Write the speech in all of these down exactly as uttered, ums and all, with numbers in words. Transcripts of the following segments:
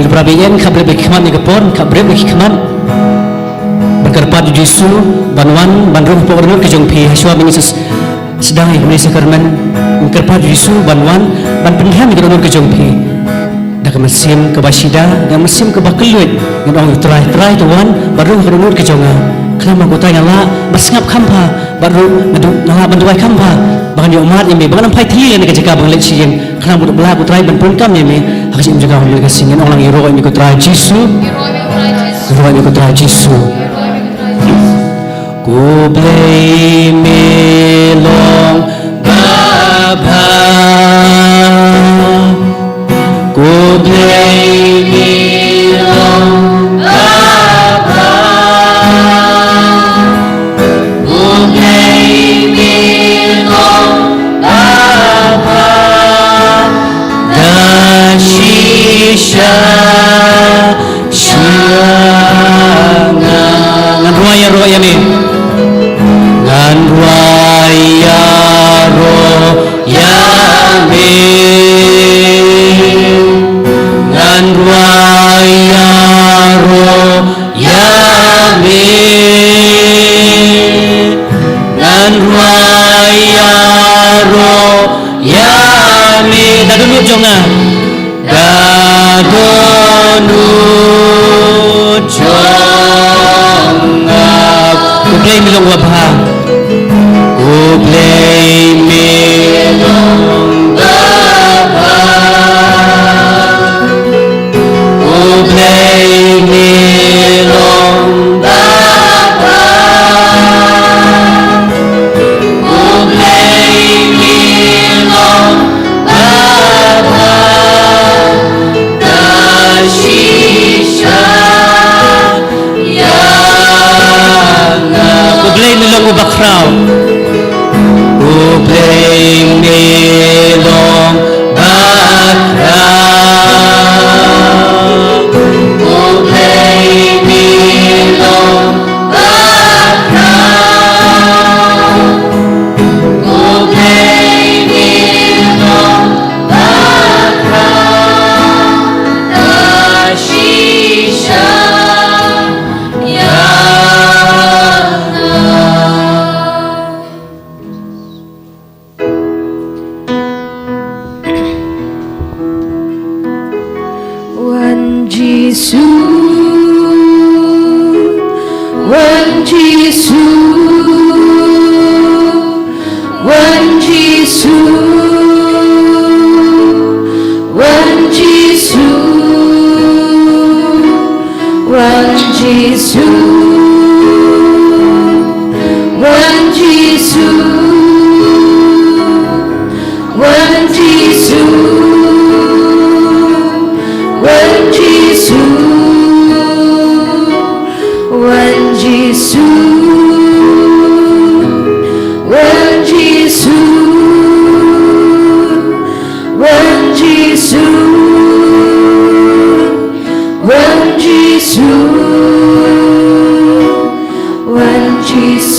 Bad para bangeit, khapbrip ïa ki khmat ïa ka por, khapbrip ïa ki khmat. Ban kyrpad ïa u Jisu ban wan ban rung hapoh ka dohnud ka jong phi, hashwa ba ngin sa sdang ïa kane ka sakramen. Ban kyrpad ïa u Jisu ban wan ban pynrhem ïa ka dohnud ka jong phi. Da ka mynsiem kaba shida, da ka mynsiem kaba kylluid, ngin ong, Trai, Trai, to wan ban rung ha ka dohnud ka jong nga. Khnang ba ko Trai ngan lah ban sngap kham bha, bad ruh nga duh, nga lah ban duwai kham bha ba ngan ïoh mad ïa me, ba ngan ym phai thylli na ka jaka ba nga leit sha ïing. Khnang ba ngan lah ko Trai ban pyndonkam ïa me ha ka jingim jong nga ha ka sngi. Ngin ong lang, ïaroh ïa me ko Trai Jisu. Ïaroh ïa me ko Trai Jisu. Ko Blei me long babha. Ko Blei me long babha. Ko Blei me long babha. Da shisha sha nga. Ngan rwai ïaroh ïa me. Ngan rwai ïaroh ïa me. Ngan rwai ïaroh ïa me. Ngan rwai ïaroh ïa me. Da dohnud jong nga. Da dohnud jong nga. Ko Blei me long babha. Ko Blei me long babha. Ko Blei me long babha. Ko Blei me long babha. Da shisha ïa nga. Ko Blei me long uba khraw. Ko Blei me long ba khraw. Ko Blei me long ba khraw. Ko Blei me long ba khraw. Da shisha ïa nga. Wan Jisu, wan Jisu, wan Jisu, wan Jisu, wan Jisu, wan Jisu, wan Jisu, wan Jisu, wan Jisu.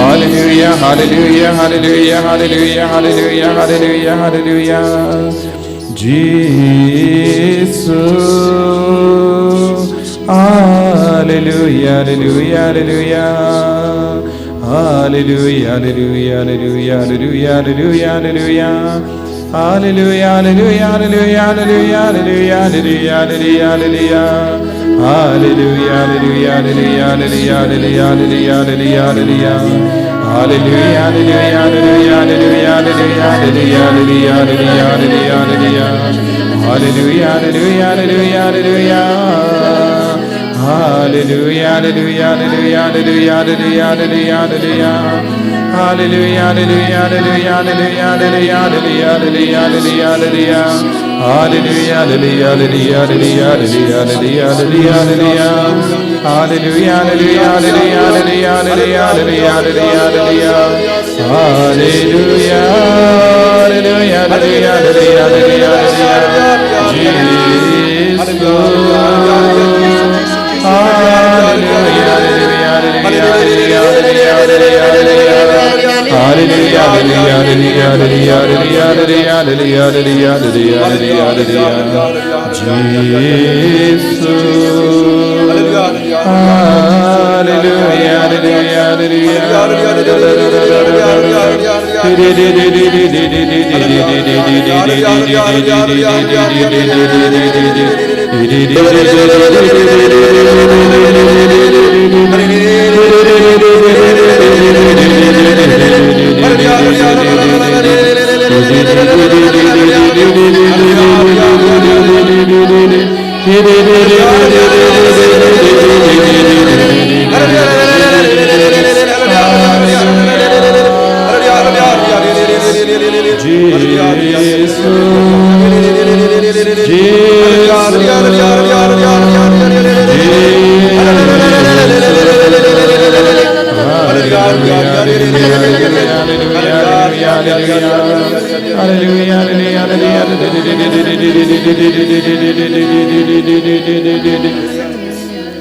Hallelujah, hallelujah, hallelujah, hallelujah, hallelujah, hallelujah, hallelujah. Jesus. Hallelujah, hallelujah, hallelujah. Hallelujah, hallelujah, hallelujah, hallelujah, hallelujah, hallelujah. Hallelujah, hallelujah, hallelujah, hallelujah, hallelujah, hallelujah, hallelujah. Hallelujah, hallelujah, hallelujah, hallelujah, hallelujah, hallelujah, hallelujah. Hallelujah, hallelujah, hallelujah, hallelujah, hallelujah, hallelujah, hallelujah, hallelujah, hallelujah. Hallelujah, hallelujah, hallelujah, hallelujah. Hallelujah, hallelujah, hallelujah, hallelujah, hallelujah, hallelujah. Hallelujah, hallelujah, hallelujah, hallelujah, hallelujah, hallelujah, hallelujah, hallelujah. Hallelujah, hallelujah, hallelujah, hallelujah, hallelujah, hallelujah, hallelujah. Hallelujah, hallelujah, hallelujah, hallelujah, hallelujah, hallelujah, hallelujah. Hallelujah, hallelujah, hallelujah, hallelujah, hallelujah, hallelujah. Jesus. Hallelujah, hallelujah, hallelujah, hallelujah, hallelujah, hallelujah, hallelujah. Hallelujah, hallelujah, hallelujah, hallelujah, hallelujah, hallelujah, hallelujah, hallelujah, hallelujah. Jesus. Hallelujah, hallelujah, hallelujah, hallelujah.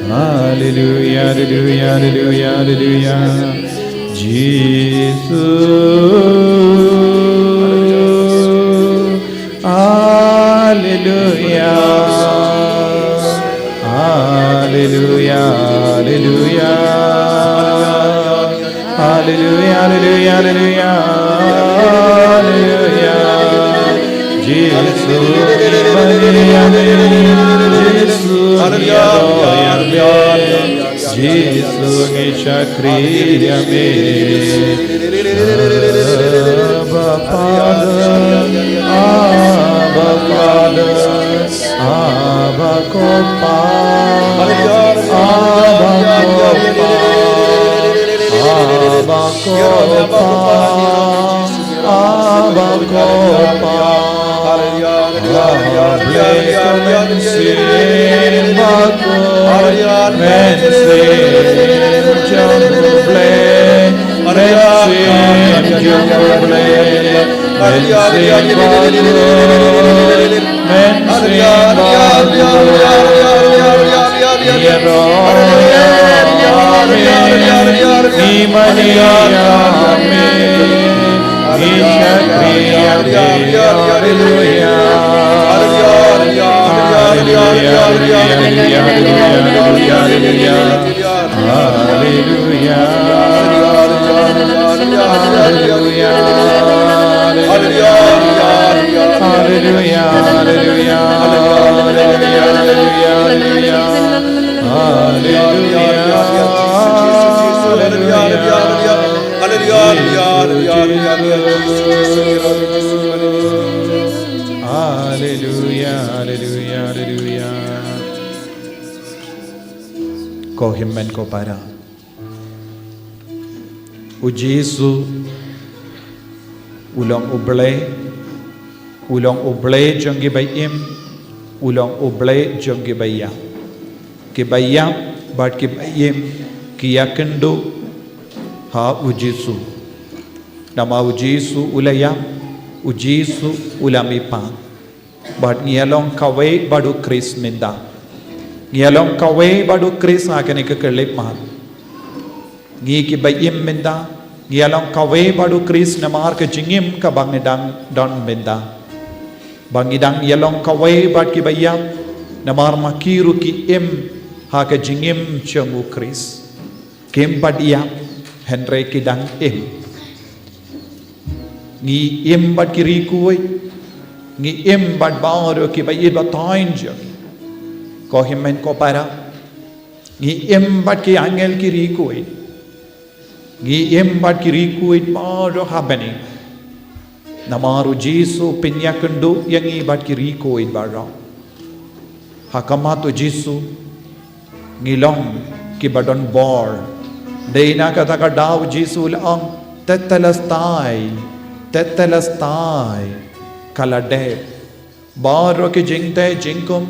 Hallelujah, hallelujah, hallelujah, hallelujah. Jesus. Hallelujah. Hallelujah, hallelujah. Hallelujah, hallelujah, hallelujah, hallelujah. Jesus, Jesus, Jesus, Jisu ngi shakri ïa me. Abba Father, Abba Father, Abba Kopa, Abba Kopa, Abba Kopa, Abba Kopa. Blei ko Mynsiem Bakhuid, Mynsiem jong U Blei, Mynsiem jong U Blei, Mynsiem Bakhuid, Mynsiem Bakhuid. Ïaroh ïa me, ngi mane ïa me. Ngi shakri ïa me, haleluya. Haleluya, haleluya, haleluya. Haleluya, haleluya, haleluya. Haleluya, haleluya, haleluya. Ko hynmen ko para. U Jisu u long U Blei, u long U Blei jong kiba im, u long U Blei jong kiba ïap. Kiba ïap bad kiba im ki ïakynduh ha U Jisu. Namar U Jisu u la ïap, U Jisu u la mihpat. Bad ngi ïa long kawei bad U Khrist mynta. Ngi ïa long kawei bad U Khrist ha kane ka khyllipmat. Ngi kiba im mynta, ngi ïa long kawei bad U Khrist namar ka jingim kaba ngi dang don mynta. Ba ngi dang ïa long kawei bad kiba ïap, namar ma ki ruh ki im ha ka jingim jong U Khrist. Kim pat ïap, hynrei ki dang im. Ngi im bad ki ri khuid, ngi im bad baroh kiba ïeit ba thaiñ jong ngi. Ko hynmen ko para, ngi im bad ki angel ki ri khuid, ngi im bad ki ri khuid baroh ha bneng. Namar U Jisu u pynïakynduh ïa ngi bad ki ri khuid baroh. Ha khmat U Jisu ngi long kiba don bor. Dei na kata ka daw U Jisu u la ong, Tetelestai, tetelestai, ka la dep. Baroh ki jingtei jingkhum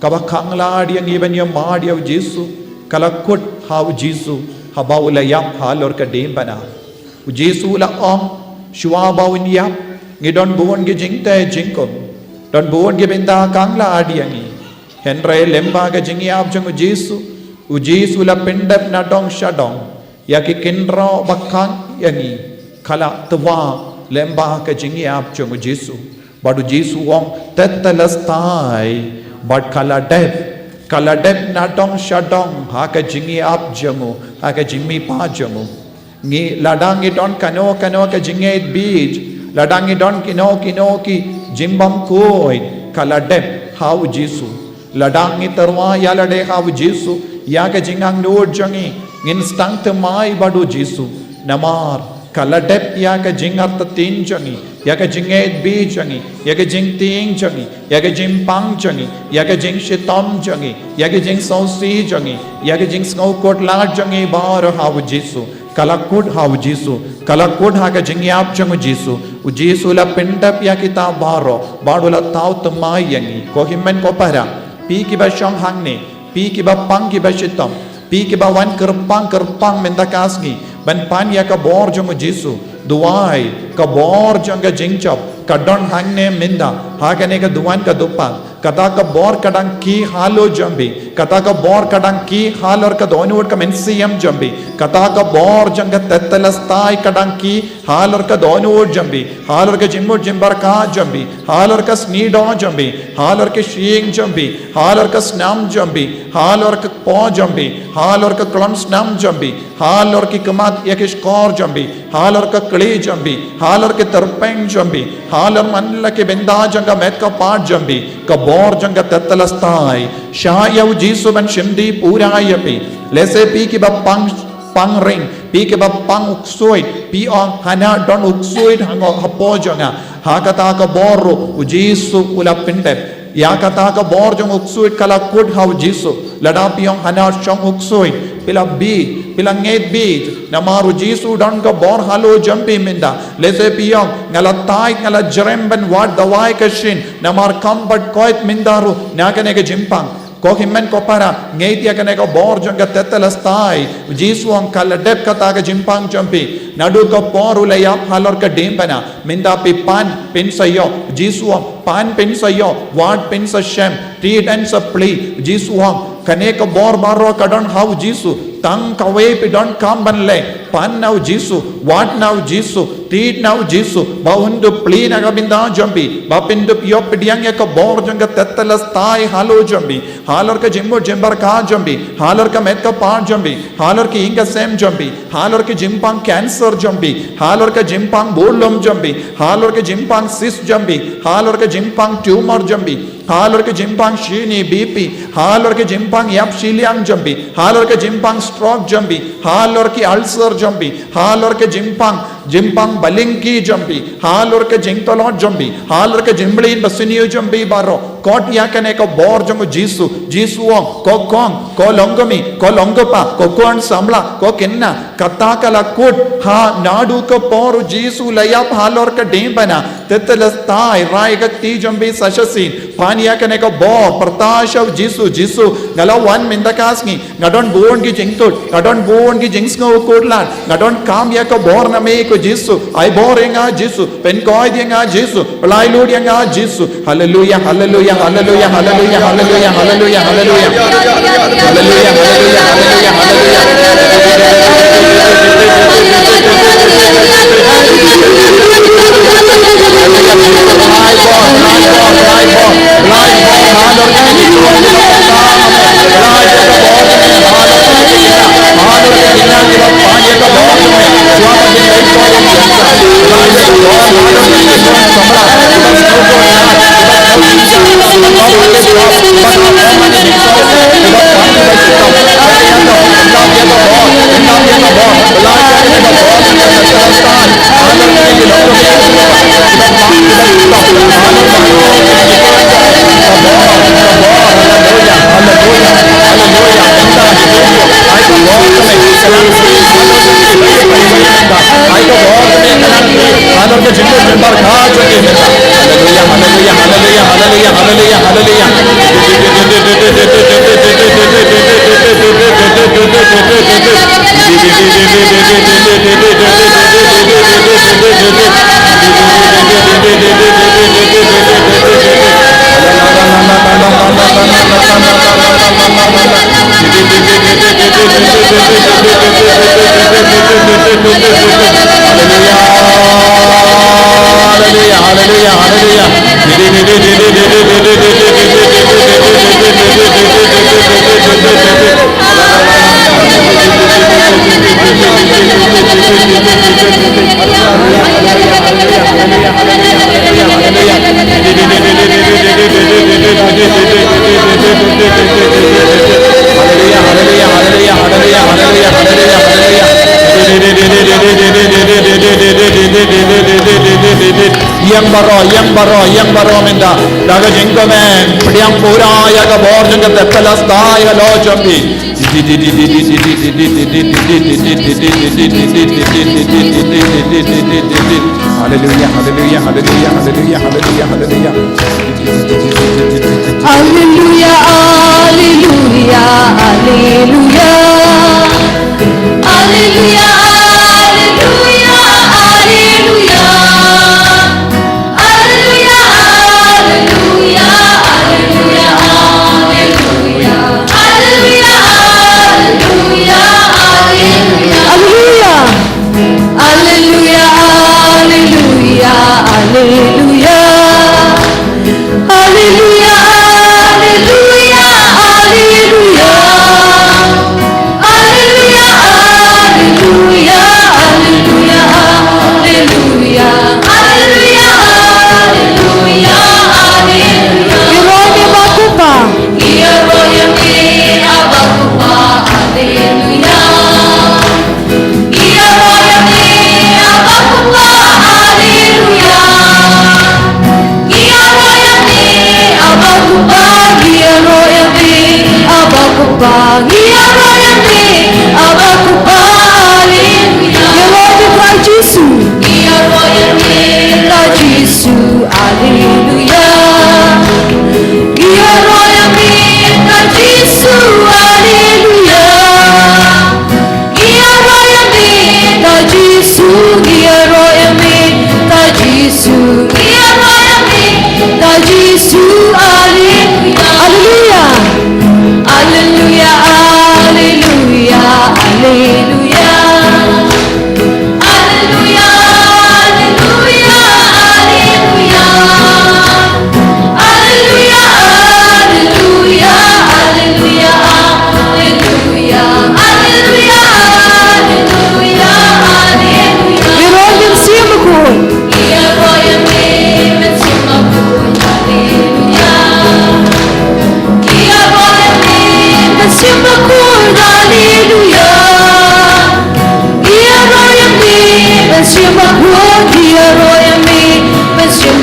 kaba khang lad ïa ngi ban ïa mad ïa U Jisu, ka la kut ha U Jisu haba u la ïap halor ka diengphna. U Jisu u la ong, shuwa ba un ïap, ngi don bun ki jingtei jingkhum, don bun ki bynta khang lad ïa ngi. Hynrei lyngba ka jingïap jong U Jisu, U Jisu u la pyndep na dong sha dong ïa ki kynroh ba khang ïa ngi. Ka la twa lyngba ka jingïap jong U Jisu. Bad U Jisu u ong, Tetelestai, bad ka la dep, ka la dep na dong sha dong ha ka jingïap jong u, ha ka jingmihpat jong u. Ngi, lada ngi don kano kano ka jingngeit bieit, lada ngi don kino kino ki jingbymkhuid, ka la dep ha U Jisu. Lada ngi tyrwa ïa lade ha U Jisu, ïa ka jingangnud jong ngi, ngin sdang thymmai bad U Jisu. Namar ka la dep ïa ka jingartatien jong ngi, ïa ka jingngeit bieit jong ngi, ïa ka jingtieng jong ngi, ïa ka jingpang jong ngi, ïa ka jingshitom jong ngi, ïa ka jingsngewsih jong ngi, ïa ka jingsngewkhuslai jong ngi baroh ha U Jisu. Ka la kut ha U Jisu, ka la kut ha ka jingïap jong U Jisu. U Jisu u la pyndep ïa kita baroh, bad u la thaw thymmai ïa ngi. Ko hynmen ko para, phi kiba shong hangne, phi kiba pang kiba shitom, phi kiba wan kyrpang kyrpang mynta ka sngi ban pan ïa ka bor jong U Jisu. Duwai, ka bor jong ka jingjop ka don hangne mynta ha kane ka duwan ka dupan. Kata ka bor ka dang kiew halor jong phi, kata ka bor ka dang kiew halor ka dohnud ka mynsiem jong phi, kata ka bor jong ka Tetelestai ka dang kiew halor ka dohnud jong phi, halor ka jingmut jingpyrkhat jong phi, halor ka sniewdoh jong phi, halor ka shyieng jong phi, halor ka snam jong phi, halor ka kpoh jong phi, halor ka khlem snam jong phi, halor ki khmat ïa ki shkor jong phi, halor ka kli jong phi, halor ki tyrpeng jong phi, halor man la ki bynta jong ka met ka phad jong phi, ka bor jong ka Tetelestai. Shah ïa U Jisu ban shim dih pura ïa phi. Lehse phi kiba pang pang ring, phi kiba pang u ksuid, phi ong hana don u ksuid hangne hapoh jong nga. Ha kata ka bor ruh U Jisu u la pyndep. Ïa kata ka bor jong u ksuid ka la kut ha U Jisu. Lada phi ong hana shong u ksuid, phi la bieit, phi la ngeit bieit. Namar U Jisu u don ka bor halor jong phi mynta. Lehse phi ong nga la tied, nga la jrem ban wad dawai ka shin. Namar kam pat koit mynta ruh na kane ka jingpang. Ko hynmen ko para, ngeit ïa kane ka bor jong ka Tetelestai. U Jisu u ong ka la dep kata ka jingpang jong phi. Naduh ka por u la ïap halor ka diengphna. Mynta phi pan phin sa ïoh. U Jisu u ong pan phin sa ïoh. Wad phin sa shem. Tied phin sa plie. U Jisu u ong kane ka bor baroh ka don ha U Jisu. Tang kawei phi donkam ban leh. pan na u Jisu, wad na u Jisu, tied na u Jisu, ba un dup plie na ka bynta jong phi, ba phin dup ïoh pdiang ïa ka bor jong ka tetelestai halor jong phi, halor ka jingmut jingpyrkhat jong phi, halor ka met ka phad jong phi, halor ka ïing ka sem jong phi, halor ka jingpang cancer jong phi, halor ka jingpang bor lum jong phi, halor ka jingpang cyst jong phi, halor ka jingpang tumor jong phi, halor ka jingpang shini B P, halor ka jingpang ïap shiliang jong phi, halor ka jingpang stroke jong phi, halor ki ulcer jong phi, halor ka jingpang, jingpang balyngki jong phi, halor ka jingtlot jong phi, halor ka jingmlien basniew jong phi baroh. Kot ïa kane ka bor jong u Jisu, Jisu u ong, ko kong, ko long kmie, ko long kpa, ko khun samla, ko khynnah, kata ka la kut, ha, naduh ka por u Jisu u la ïap halor ka diengphna, tetelestai, rai ka kti jong phi sa shisien, pan ïa kane ka bor, pyrta sha u Jisu, Jisu, nga la wan mynta ka sngi, nga don bun ki jingthut, nga don bun ki jingsngewkhuslai, nga donkam ïa ka bor na me ko Jisu, ai bor ïa nga Jisu, pynkoit ïa nga Jisu, pyllait lut ïa nga Jisu. Haleluia, haleluia, haleluia, haleluia, haleluia, haleluia, haleluia. Haleluia, haleluia, haleluia, haleluia. Haleluia, haleluia, haleluia. Ïeng baroh, ïeng baroh, ïeng baroh mynta. Da ka jingkmen, pdiang pura ïa ka bor jong ka tetelestai halor jong phi. Haleluia, haleluia, haleluia, haleluia, haleluia, haleluia. Alleluia, alleluia, alleluia. Alleluia, alleluia, alleluia. Alleluia, alleluia, alleluia, alleluia. Alleluia, alleluia, alleluia. Alleluia. Alleluia, alleluia, alleluia. Alleluia, alleluia, alleluia. Alleluia, alleluia, alleluia, alleluia. Alleluia, alleluia, alleluia. Ïaroh ïa me Bah Kpa. Ïaroh ïa me Bah Kpa. Alleluia. Ïaroh ïa me Bah Kpa, alleluia. Ïaroh ïa me Bah Kpa, ïaroh ïa me Bah Kpa, ïaroh ïa me Bah Kpa, alleluia. Ïaroh ïa me Trai Jisu. Ïaroh ïa me Trai Jisu, alleluia. Ïaroh ïa me Trai Jisu, alleluia. Ïaroh ïa me Trai Jisu, ïaroh ïa me Trai Jisu, ïaroh ïa me Trai Jisu, alleluia. Alleluia. Alleluia,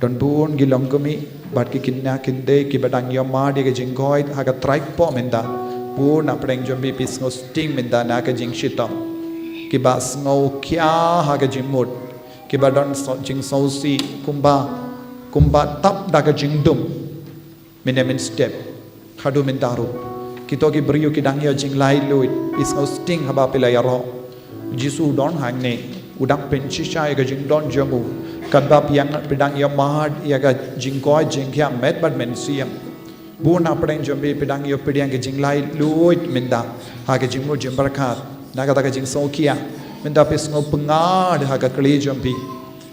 Don bun ki longkmie bad ki khynnah khyndai kiba dang ïohmad ïa ka jingkoit ha ka trai kpoh mynta. Bun na pdeng jong phi phi sngew sting mynta na ka jingshitom. Kiba sngew khia ha ka jingmut. Kiba don so-, jingsngewsih kumba, kumba tap da ka jingdum. Mynne mynstep haduh mynta ruh. Kito ki briew ki dang ïoh jinglaitluid, phi sngew sting haba phi la ïaroh. Jisu u don hangne, u dang pynshisha ïa ka jingdon jong u. Katba phi ïa, phi dang ïohmad ïa ka jingkoit jingkhiah met bad mynsiem. Bun na pdeng jong phi phi dang ïoh pdiang ka jinglaitluid mynta ha ka jingmut jingpyrkhat. Na kata ka jingsngewkhia mynta phi sngew pyngngad ha ka kli jong phi.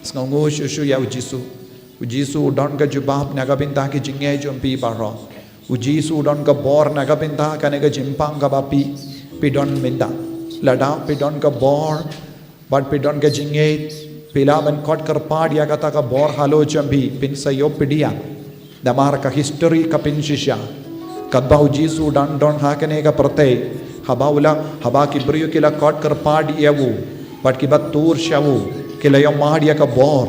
Sngewnguh shuh shuh ïa u Jisu. U Jisu u don ka jubab na ka bynta ki jingngeit jong phi baroh. U Jisu u don ka bor na ka bynta kane ka jingpang kaba phi, phi don mynta. Lada phi don ka bor bad phi don ka jingngeit, phi lah ban kot kyrpad ïa kata ka bor halor jong phi, phin sa ïoh pdiang. Namar ka history ka pynshisha. Katba u Jisu u dang don ha kane ka pyrthei, haba u la, haba ki briew ki la kot kyrpad ïa u bad kiba tur sha u, ki la ïohmad ïa ka bor.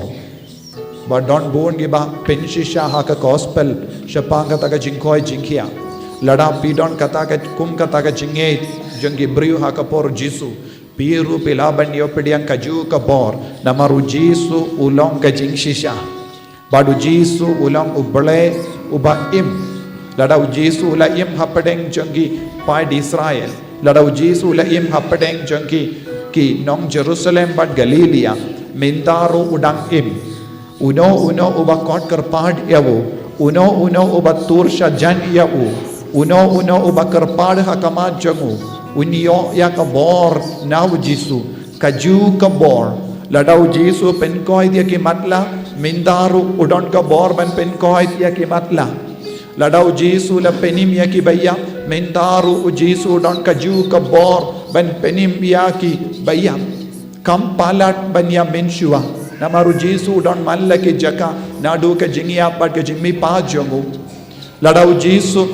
Ba don bun kiba pynshisha ha ka gospel shaphang kata ka jingkoit jingkhiah. Lada phi don kata ka, kum kata ka jingngeit jong ki briew ha ka por Jisu, phi ruh phi lah ban ïoh pdiang kajuh ka bor. Namar u Jisu u long ka jingshisha. Bad u Jisu u long U Blei uba im. Lada u Jisu u la im hapdeng jong ki paid Israel, lada u Jisu u la im hapdeng jong ki, ki nong Jerusalem bad Galilia, mynta ruh u dang im. Uno uno uba kot kyrpad ïa u, uno uno uba tur sha jan ïa u, uno uno uba kyrpad ha khmat jong u, un ïoh ïa ka bor na u Jisu. Kajuh ka bor. Lada u Jisu u pynkoit ïa ki matlah, mynta ruh u don ka bor ban pynkoit ïa ki matlah. Lada u Jisu u la pynim ïa kiba ïap, mynta ruh u Jisu u don kajuh ka bor ban pynim ïa kiba ïap. Kam palat ban ïa mynshuwa. Namar u Jisu u don man la ki jaka naduh ka jingïap bad ka jingmihpat jong u. Lada u Jisu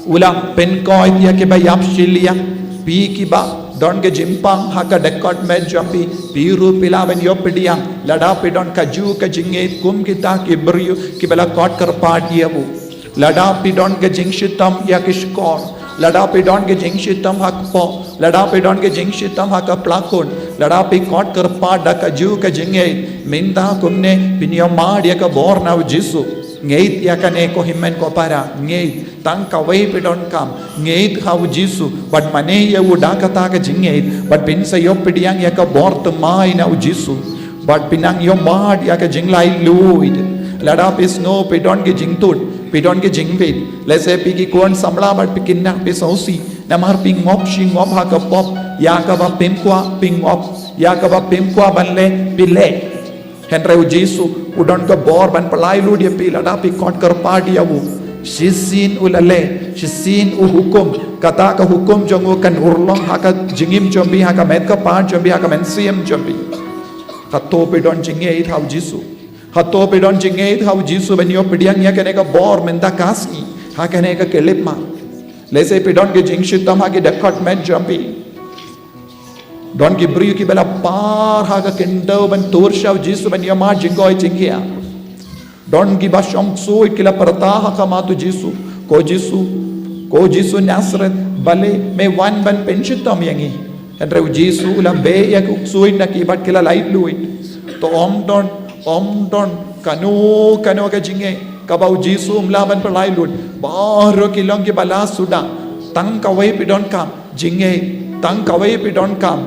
u la pynkoit ïa kiba ïap shiliang, phi kiba don ka jingpang ha ka dkhot met jong phi, phi ruh phi lah ban ïoh pdiang. Lada phi don kajuh ka jingngeit kum kita ki briew kiba la kot kyrpad ïa u. Lada phi don ka jingshitom ïa ki shkor, lada phi don ka jingshitom ha kpoh, lada phi don ka jingshitom ha ka pla khun, lada phi kot kyrpad da kajuh ka jingngeit, mynta kumne phin ïohmad ïa ka bor na u Jisu. Ngeit ïa kane ko hynmen ko para, ngeit. Tang kawei phi donkam, ngeit ha u Jisu, bad mane ïa u da kata ka jingngeit, bad phin sa ïoh pdiang ïa ka bor thymmai na u Jisu. Bad phin nang ïohmad ïa ka jinglaitluid. Lada phi sngew phi don ka jingtud, phi don ka jingbit. Lehse phi ki khun samla bad phi khynnah phi sngewsih. Namar phi ngop shi ngop ha ka pop, ïa kaba phim kwah phi ngop, ïa kaba phim kwah ban leh phi leh. Hynrei u Jisu u don ka bor ban pyllait lut ïa phi lada phi kot kyrpad ïa u. Shisien u la leh, shisien u hukum. Kata ka hukum jong u kan urlong ha ka jingim jong phi, ha ka met ka pat jong phi, ha ka mynsiem jong phi. Hato phi don jingngeit ha u Jisu? Hato phi don jingngeit ha u Jisu ban ïoh pdiang ïa kane ka bor mynta ka sngi, ha kane ka khyllipmat? Lehse phi don ka jingshitom ha ki dkhot met jong phi. Don ki briew kiba la par ha ka khyndew ban tur sha u Jisu ban ïohmad jingkoit jingkhiah. Don kiba shong ksuid ki la pyrta ha khmat u Jisu, ko Jisu, ko Jisu Nasareth, balei me wan ban pynshitom ïa ngi? Hynrei u Jisu u la beh ïa ka ksuid na ki bad ki la laitluid. To ym don, ym don kano kano ka jingngeit kaba u Jisu um lah ban pyllait lut. Baroh ki long kiba la suda. Tang kawei phi donkam, jingngeit. Tang kawei phi donkam,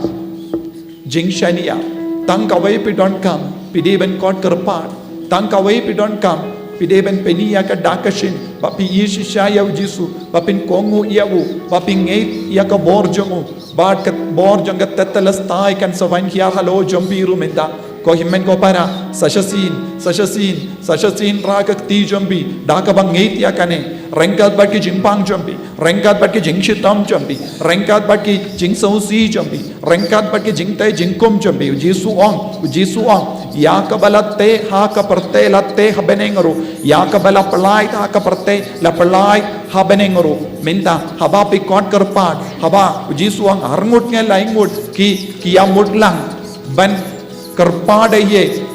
jingshaniah. Tang kawei phi donkam, phi dei ban kot kyrpad. Tang kawei phi donkam, phi dei ban pyni ïa ka dak ka shin ba phi ïeit shisha ïa u Jisu, ba phin kohnguh ïa u, ba phi ngeit ïa ka bor jong u. Bad ka bor jong ka Trai Ïatai kan sa wan hiar halor jong phi ruh mynta. Ko hynmen ko para, sa shisien, sa shisien, sa shisien rah ka kti jong phi da kaba ngeit ïa kane. Ryngkat bad ki jingpang jong phi, ryngkat bad ki jingshitom jong phi, ryngkat bad ki jingsngewsih jong phi, ryngkat bad ki jingtei jingkum jong phi. U Jisu ong, u Jisu ong, ïa kaba la teh ha ka pyrthei la teh ha bneng ruh, ïa kaba la pyllait ha ka pyrthei la pyllait ha bneng ruh. Mynta haba phi kot kyrpad, haba u Jisu ong arngut ngi laingut ki, ki ïa mut lang ban kyrpad ïa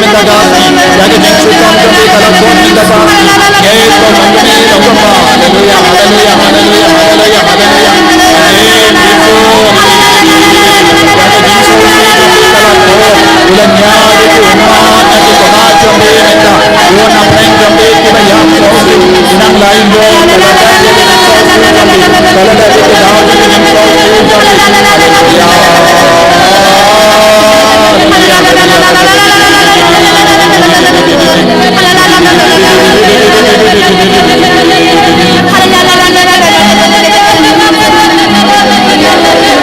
mynta ka sngi. Ïa ka jingsuk kam jong phi ka la kot mynta ka sngi. Ngi ïeit ba u nongpynim long kumba. Haleluya, haleluya, haleluya, haleluya, haleluya. Amen. Jisu. Ïa ka jingsuk kam jong phi ka la kot. U la ñiad ïa ki ummat, ïa ki kynrad jong phi mynta. U la pynlong jong phi kiba ïap, u nang lain jong, ka la dei ïa ka jingsuk kam jong phi. Ka la dei ïa ka jingsuk kam jong phi.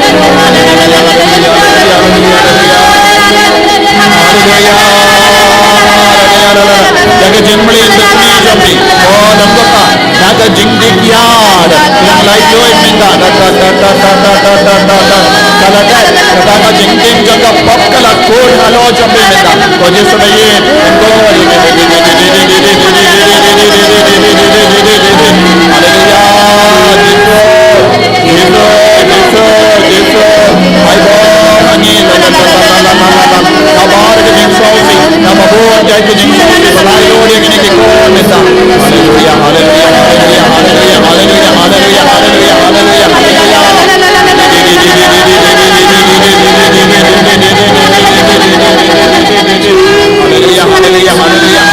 Haleluya. Jingdih ïa da, ïa lai loi mynta da da da da da da da da da da. Ka la dei kata ka jingdih jong ka pop ka la khun halor jong phi mynta. Ko Jisu ba ïeit. Haleluya. Jisu, Jisu, Jisu, Jisu. Ai bor ha ngi la la la la la la la. Ka bor ka jingsngewsih, ka bor ka jingsngewsih. Ba lai loi ïa kine ki khun mynta. Haleluya, haleluya, haleluya, haleluya, haleluya, haleluya, haleluya, haleluya, haleluya. Haleluya, haleluya, haleluya, haleluya, haleluya, haleluya.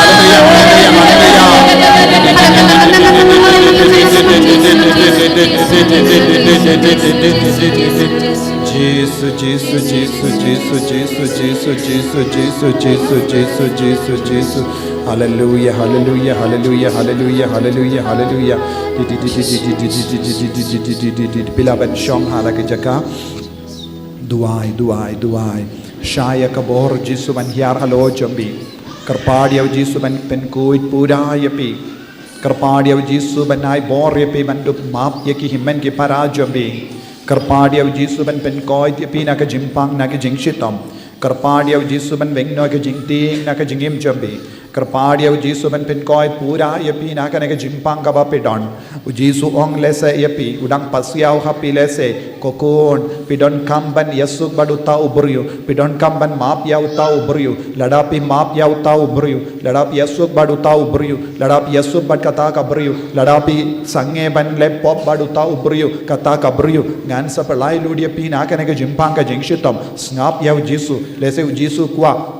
Jisu, Jisu, Jisu, Jisu, Jisu, Jisu, Jisu, Jisu, Jisu, Jisu, Jisu. Haleluya, haleluya, haleluya, haleluya, haleluya, haleluya. Di, di, di, di, di, di, di, di, di, di, di, di, di, di, di, di, di. Phi lah ban shong ha la ka jaka. Duwai, duwai, duwai. Shah ïa ka bor Jisu ban hiar halor jong phi. Kyrpad ïa u Jisu ban pynkhuid pura ïa phi. Kyrpad ïa u Jisu ban ai bor ïa phi ban dup map ïa ki hynmen ki para jong phi. Kyrpad ïa u Jisu ban pynkhuid ïa phi na ka jingpang na ka jingshitom. Kyrpad ïa u Jisu ban weng noh ka jingtieng na ka jingim jong phi. Kyrpad ïa u Jisu ban pynkhuid pura ïa phi na kane ka jingpang kaba phi don. U Jisu u ong lehse ïa phi, u dang pasiaw ha phi lehse, ko khun, phi donkam ban ïasuk bad uta u briew, phi donkam ban map ïa uta u briew, lada phi map ïa uta u briew, lada phi ïasuk bad uta u briew, lada phi ïasuk bad kata ka briew, lada phi sangeh ban leh pop bad uta u briew, kata ka briew, ngan sa pynlait lut ïa phi na kane ka jingpang ka jingshitom, sngap ïa u Jisu, lehse u Jisu u kwah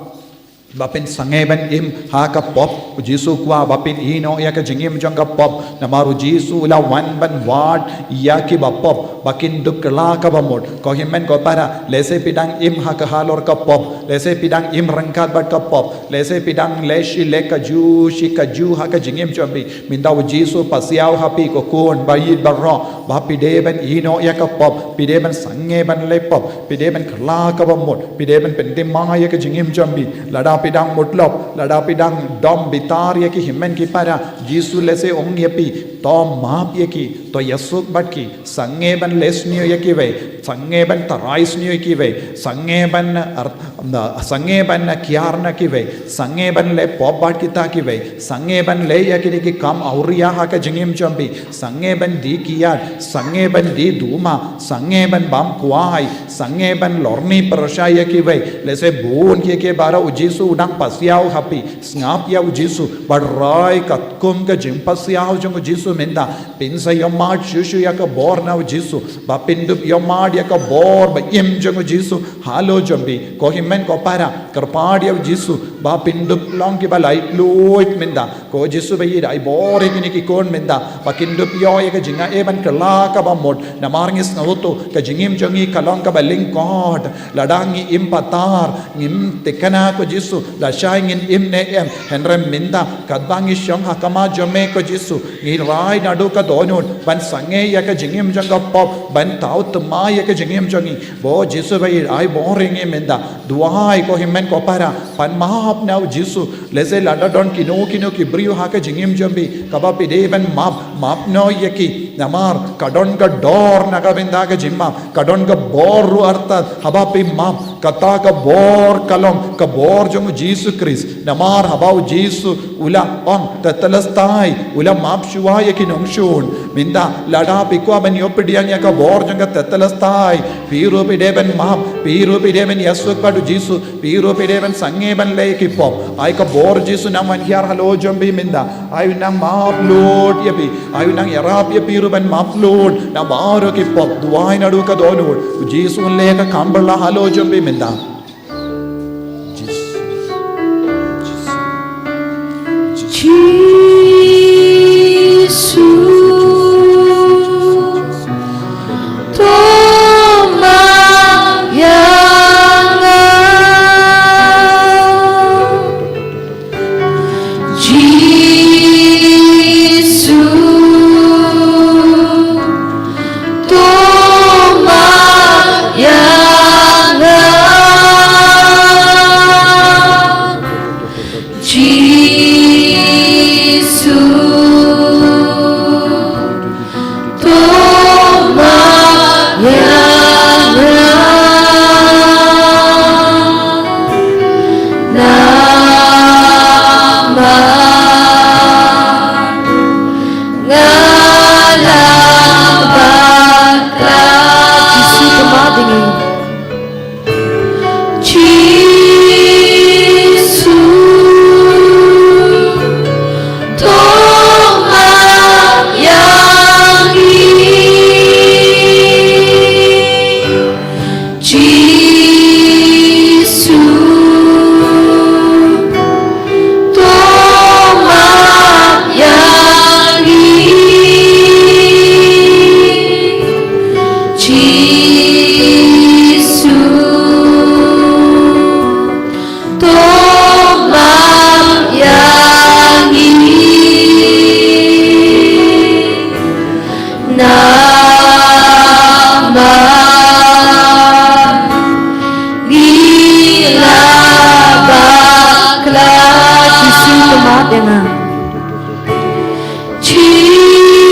ba phin sangeh ban im ha ka pop, u Jisu u kwah ba phin ïeh noh ïa ka jingim jong ka pop, namar u Jisu u la wan ban wad ïa kiba pop, ba kin dup kylla kaba mut, ko hynmen ko para, lehse phi dang im ha ka halor ka pop, lehse phi dang im ryngkat bad ka pop, lehse phi dang leh shi leh kajuh shi kajuh ha ka jingim jong phi, mynta u Jisu u pasiaw ha phi ko khun, ba ïeit baroh, ba phi dei ban ïeh noh ïa ka pop, phi dei ban sangeh ban leh pop, phi dei ban kylla kaba mut, phi dei ban pynthymmai ïa ka jingim jong phi, lada phi dang mutlop, lada phi dang dom bitar ïa ki hynmen ki para, Jisu lehse u ong ïa phi, to map ïa ki, to ïasuk bad ki, sangeh ban leh sniew ïa kiwei, sangeh ban tharai sniew ïa kiwei, sangeh ban ar-, na, sangeh ban kiar na kiwei, sangeh ban leh pop bad kita kiwei, sangeh ban leh ïa kine ki kam awria ha ka jingim jong phi, sangeh ban die kiad, sangeh ban die duma, sangeh ban bam kwai, sangeh ban lorni pyrshah ïa kiwei, lehse bun ki ki baroh u Jisu u dang pasiaw ha phi, sngap ïa u Jisu, bad rai katkum ka jingpasiaw jong u Jisu mynta, phin sa ïohmad shuh shuh ïa ka bor na u Jisu, ba phin dup ïohmad ïa ka bor ba im jong u Jisu, halor jong phi, ko hynmen ko para, kyrpad ïa u Jisu, ba phin dup long kiba laitluid mynta, ko Jisu ba ïeit ai bor ïa kine ki khun mynta, ba kin dup ïoh ïa ka jingaiei ban kylla kaba mut, namar ngi sngewthuh, ka jingim jong ngi ka long kaba lyngkot, lada ngi im patar, ngim thikna ko Jisu, lashai ngin im ne em, hynrei mynta, katba ngi shong ha khmat jong me ko Jisu, ngi rai naduh ka dohnud, ban sangeh ïa ka jingim jong ka pop, ban thaw thymmai ïa ka jingim jong ngi, ko Jisu ba ïeit ai bor ïa ngi mynta, duwai ko hynmen ko para, pan map na u Jisu, lehse lada don kino kino ki briew ha ka jingim jong phi, kaba phi dei ban map, map noh ïa ki, namar, ka don ka dor na ka bynta ka jingmap, ka don ka bor ruh artat, haba phi map, kata ka bor ka long, ka bor jong u Jisu Khrist, namar haba u Jisu, u la ong, tetelestai, u la map shuwa ïa ki nongshun, mynta, lada phi kwah ban ïoh pdiang ïa ka bor jong ka tetelestai, phi ruh phi dei ban map, phi ruh phi dei ban ïasuk bad u Jisu, phi ruh phi dei ban sangeh ban leh ïa ki pop, ai ka bor Jisu nang wan hiar halor jong phi mynta, ai u nang map lut ïa phi, ai u nang ïarap ïa phi ruh ban map lut, na baroh ki pop, duwai naduh ka dohnud, u Jisu un leh ka kam bylla halor jong phi mynta. Jisu, to map ïa nga. Jisu, to map ïa nga. Jisu,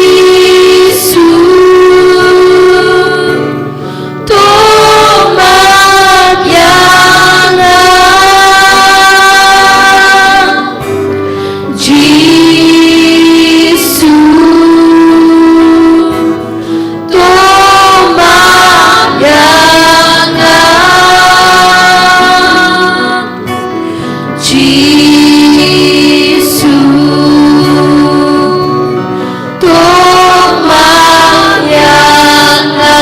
Jisu, to map ïa nga. Jisu, to map ïa nga. Jisu, to map ïa nga.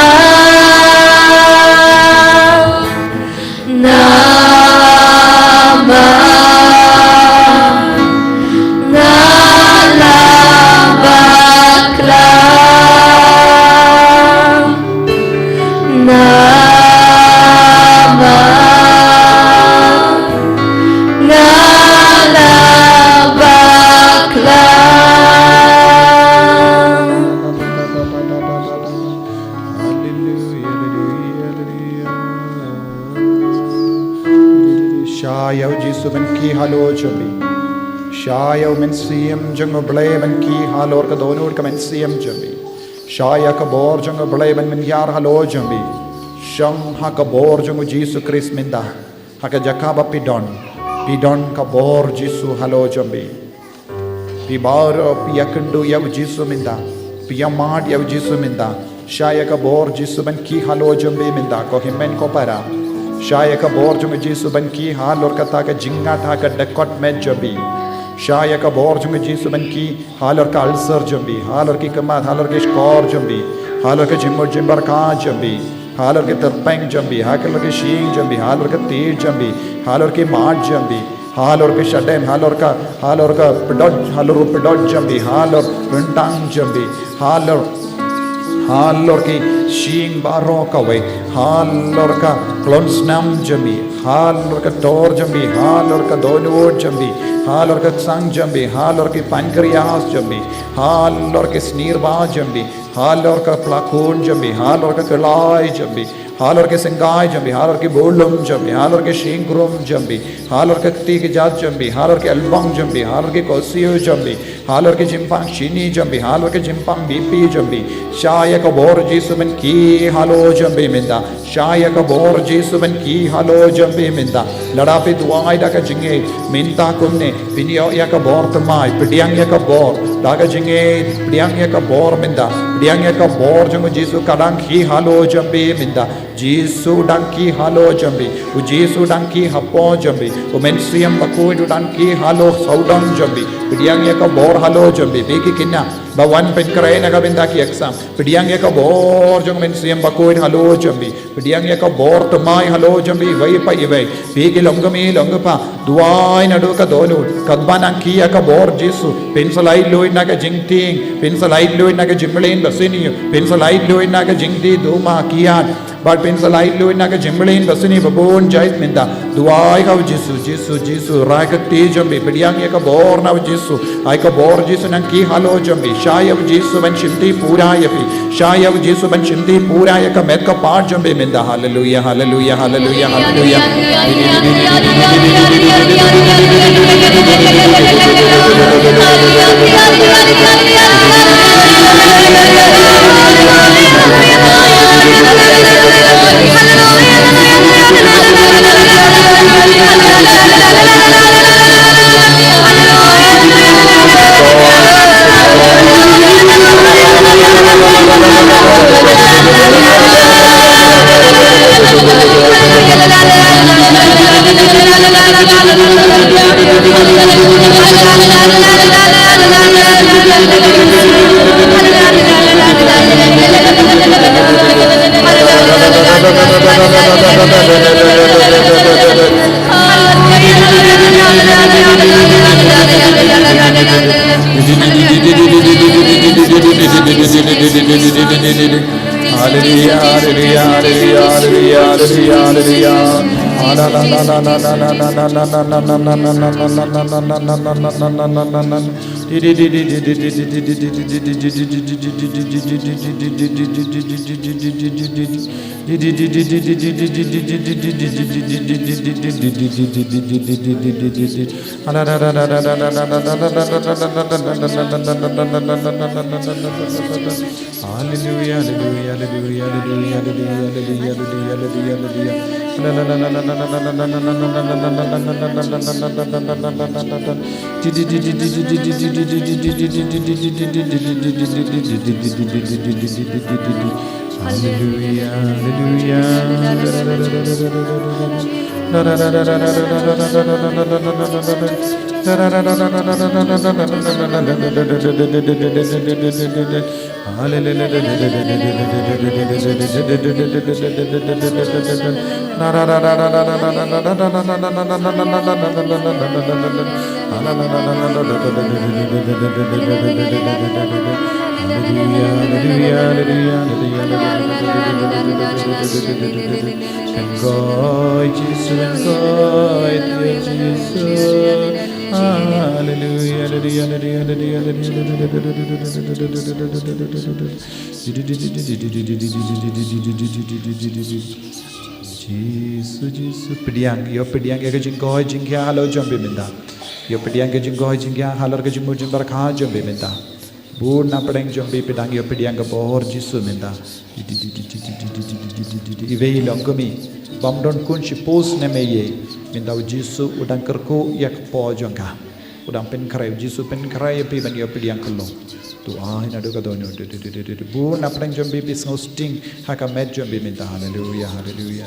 Namar nga la bakla. Namar nga la bakla. Haleluya, haleluya, haleluya. Shah ïa u Jisu ban kiew halor jong phi. Shah ïa u Mynsiem jong u Blei ban kiew halor ka dohnud ka mynsiem jong phi. Shah ïa ka bor jong u Blei ban mynhiar halor jong phi. Shong ha ka bor jong u Jisu Khrist mynta. Ha ka jaka ba phi don, phi don ka bor Jisu halor jong phi. Phi baroh phi ïakynduh ïa u Jisu mynta. Phi ïamad ïa u Jisu mynta. Shah ïa ka bor Jisu ban kiew halor jong phi mynta, ko hynmen ko para. Shah ïa ka bor jong u Jisu ban kiew halor kata ka jingngat ha ka dkhot met jong phi. Shah ïa ka bor jong u Jisu ban kiew halor ka ulcer jong phi, halor ki khmat, halor ki shkor jong phi, halor ka jingmut jingpyrkhat jong phi, halor ki tyrpeng jong phi, halor ki shyieng jong phi, halor ka tiar jong phi, halor ki mat jong phi, halor ki shadem, halor ka, halor ka pdot, halor u pdot jong phi, halor ryntang jong phi, halor, halor ki shyieng baroh kawei, halor ka khlonsnam jong phi, halor ka tor jong phi, halor ka dohnud jong phi, halor ka ksang jong phi, halor ki pancreas jong phi, halor ki snier ba jong phi, halor ka plakun jong phi, halor ka khlai jong phi, halor ki syngkai jong phi, halor ki bulum jong phi, halor ki shyieng krum jong phi, halor ki kti ki jait jong phi, halor ki albong jong phi, halor ki korsiew jong phi, halor ki jingpang shini jong phi, halor ki jingpang B P jong phi. Shah ïa ka bor Jisu ban kiew halor jong phi mynta. Shah ïa ka bor Jisu ban kiew halor jong phi mynta. Lada phi duwai da ka jingngeit mynta kumne, phin ïoh ïa ka bor thymmai, pdiang ïa ka bor da ka jingngeit, pdiang ïa ka bor mynta, pdiang ïa ka bor jong u Jisu ka dang kiew halor jong phi mynta. Jisu dang kiew halor jong phi, u Jisu dang kiew hapoh jong phi, u Mynsiem Bakhuid u dang kiew halor sawdong jong phi. Pdiang ïa ka bor halor jong phi, phi ki khynnah ba wan pynkhreh na ka bynta ki exam. Pdiang ïa ka bor jong u Mynsiem Bakhuid halor jong phi. Pdiang ïa ka bor thymmai halor jong phi iwei pa iwei. Phi ki long kmie long kpa, duwai naduh ka dohnud, katba nang kiew ïa ka bor Jisu, phin sa laitluid na ka jingtieng, phin sa laitluid na ka jingmlien basniew, phin sa laitluid na ka jingdih duma kiad. Bad phin sa laitluid na ka jingmlien basniew ba bun jait mynta. Duwai ha u Jisu, Jisu, Jisu, rai ka kti jong phi, pdiang ïa ka bor na u Jisu. Ai ka bor Jisu nang kiew halor jong phi. Shah ïa u Jisu ban shimti pura ïa phi. Shah ïa u Jisu ban shimti pura ïa ka met ka phad jong phi mynta. Haleluya, haleluya, haleluya, haleluya. Hallelujah, hallelujah, hallelujah, hallelujah, hallelujah, hallelujah, hallelujah. Hallelujah, hallelujah, hallelujah. Hallelujah, hallelujah. Hallelujah, hallelujah, hallelujah, hallelujah, hallelujah. Hallelujah. Kan koi Jisu, kan koi Jisu. Hallelujah, hallelujah, hallelujah, hallelujah, hallelujah. Jisu, Jisu, pdiang, ïoh pdiang ïa ka jingkoit jingkhiah halor jong phi mynta. Ïoh pdiang ïa ka jingkoit jingkhiah halor ka jingmut jingpyrkhat jong phi mynta. Bun na pdeng jong phi phi dang ïoh pdiang ka bor Jisu mynta. Iwei i long kum i bym don khun shiphew snem ei ei. Mynta u Jisu u dang kyrkhu ïa ka por jong ka. U dang pynkhreh, u Jisu pynkhreh ïa phi ban ïoh pdiang ka long. To ai naduh ka dohnud. Bun na pdeng jong phi phi sngew sting ha ka met jong phi mynta. Haleluia, haleluia.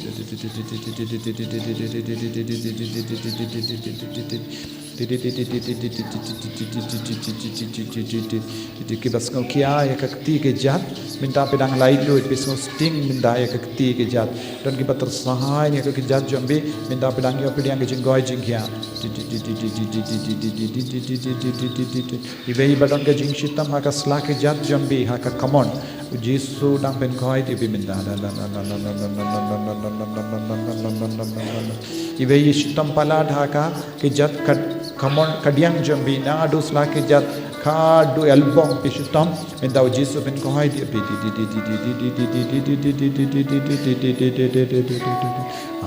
Kiba sngew khia ïa ka kti ka jait mynta phi dang laitluid, phi sngew sting mynta ïa ka kti ka jait. Don kiba tyrsain ïa ka kjat jong phi mynta phi dang ïoh pdiang ka jingkoit jingkhiah. Iwei iba don ka jingshitom ha ka sla ka jait jong phi ha ka kamon, u Jisu dang pynkoit ïa phi mynta. Iwei i shitom palat ha ka kjat ka kamon kadiang jong phi, naduh sla ka jait haduh ïalbong phi shitom, mynta u Jisu pynkoit ïa phi.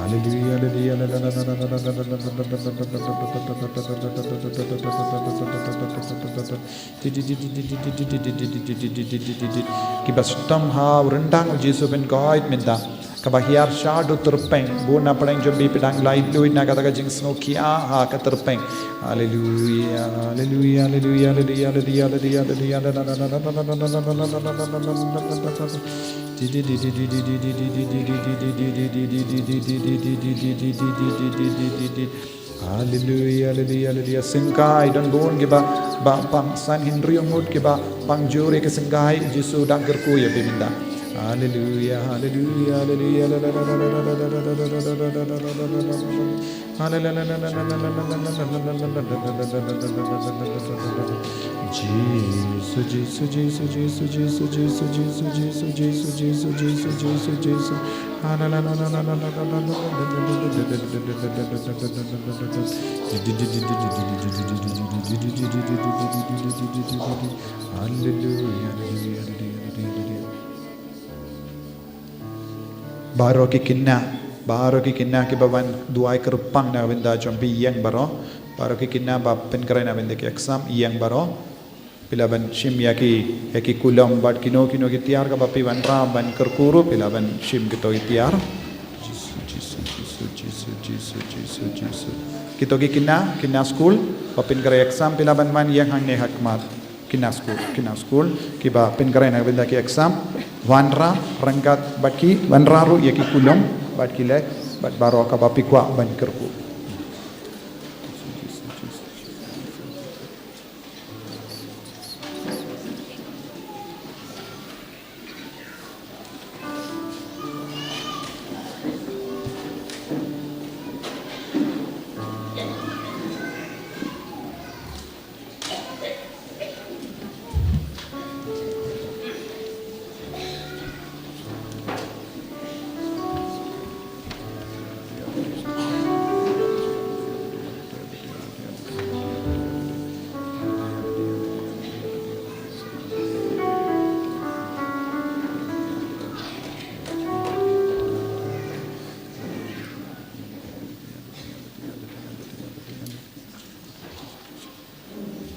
Haleluia, haleluia. Kiba shitom ha u ryndang u Jisu pynkoit mynta. Kaba hiar shaduh tyrpeng, bun na pdeng jong phi phi dang laitluid na kata ka jingsngewkhia ha ka tyrpeng. Haleluia, haleluia, haleluia. Haleluia, haleluia, haleluia. Syngkai, don bun kiba pang san hynriew ngut kiba pang jur ïa ka syngkai, Jisu dang kyrkhu ïa phi mynta. Haleluia, haleluia, haleluia. Jisu, Jisu, Jisu. Haleluia, haleluia, haleluia, haleluia. Baroh ki kynnoh, baroh ki kynnoh kiba wan duwai kyrpang na bynta jong phi ïeng baroh. Baroh ki kynnoh ba pynkhreh na bynta ki exam ïeng baroh. Phi lah ban shim ïa ki, ïa ki kulom bad kino kino ki tiar kaba phi wanrah ban kyrkhu ruh, phi lah ban shim kito ki tiar. Jisu, Jisu, Jisu. Kito ki kynnoh, kynnoh skul ba pynkhreh exam, phi lah ban wan ïeng hangne ha khmat. Kynnoh skul, kynnoh skul kiba pynkhreh na bynta ki exam, wanrah ryngkat bad ki, wanrah ruh ïa ki kulom bad ki leh, bad baroh kaba phi kwah ban kyrkhu.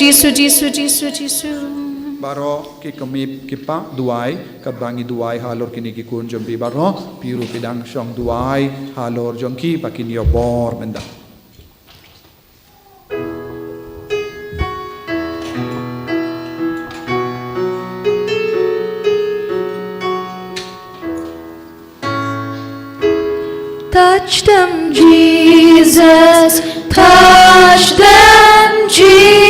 Jisu, Jisu, Jisu, Jisu. Baroh ki kmie ki pa duwai, katba ngi duwai halor kine ki khun jong phi baroh, phi ruh phi dang shong duwai halor jong ki ba kin ïoh bor mynta. Touch them, Jesus. Touch them, Jesus.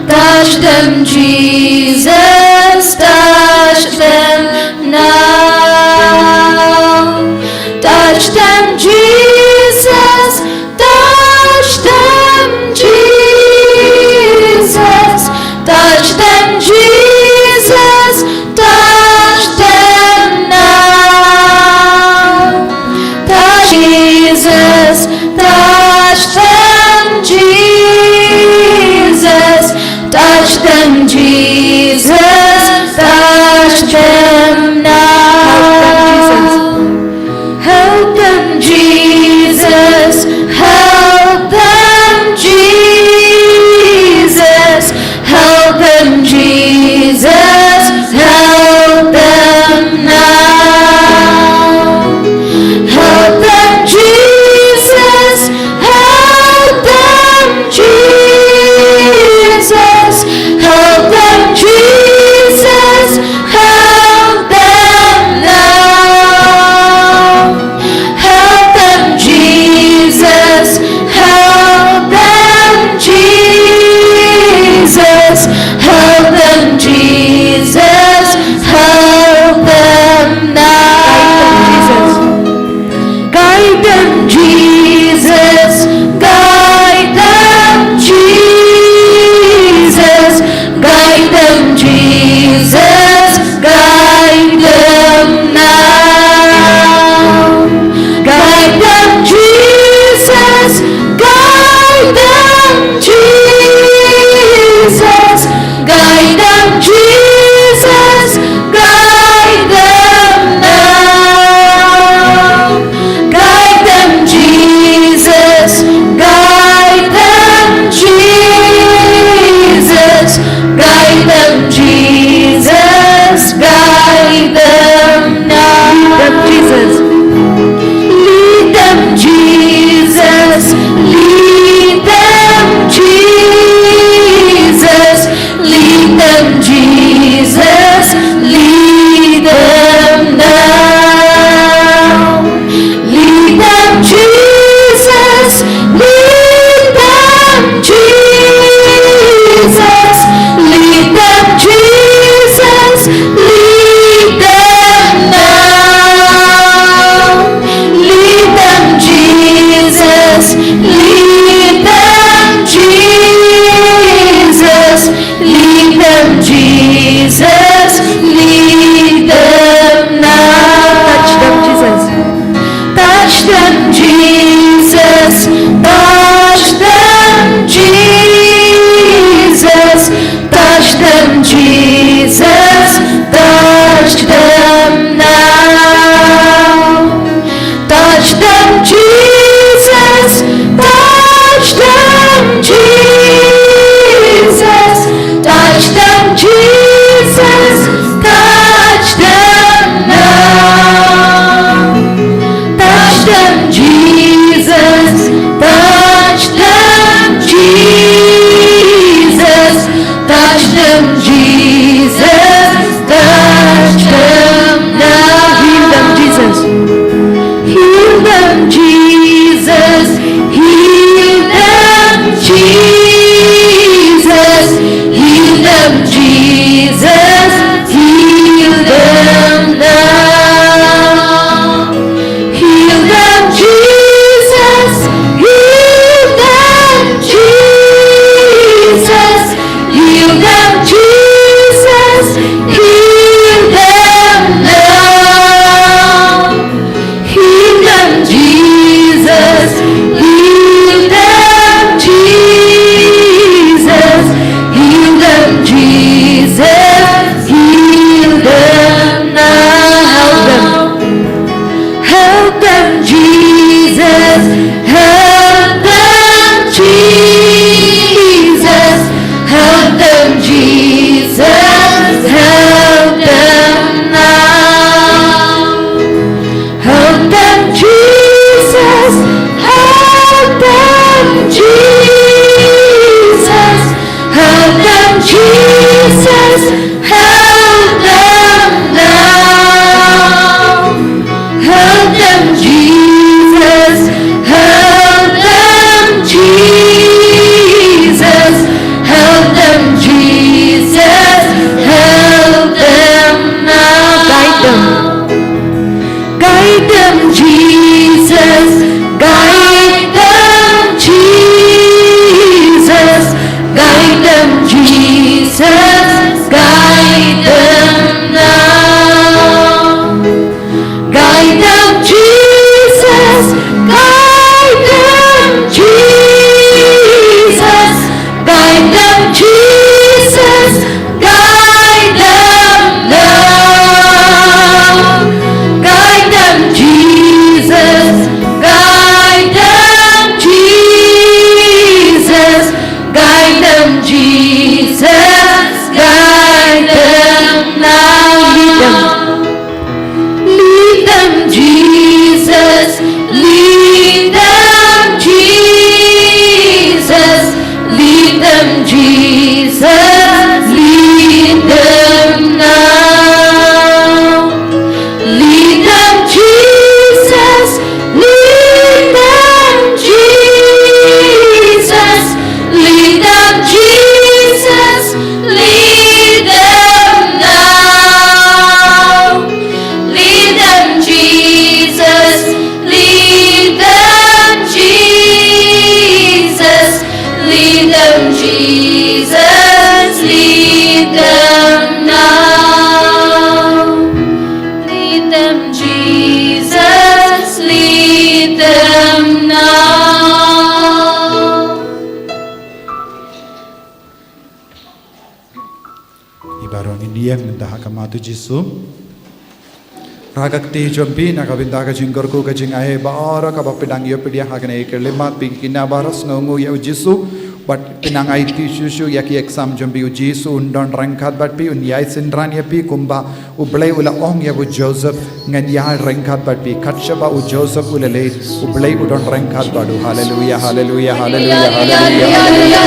Touch them, Jesus. Touch them now. Touch them, Jesus. Touch them, Jesus. Touch them, Jesus. Touch them now. Touch Jesus. Touch them, Jesus. Touch them, Jesus. Da ha khmat u Jisu. Ra ka kti jong phi na ka bynta ka jingkyrkhu ka jingai baroh kaba phi dang ïoh pdiang ha kane ka khyllipmat, phi kine baroh sngewnguh ïa u Jisu. Bad phi nang aiti shuh shuh ïa ki exam jong phi, u Jisu un don ryngkat bad phi, un ïai synran ïa phi kumba U Blei u la ong ïa u Joseph, ngan ïai ryngkat bad phi. Kat shaba u Joseph u la leit, U Blei u don ryngkat bad u. Haleluia, haleluia, haleluia, haleluia, haleluia.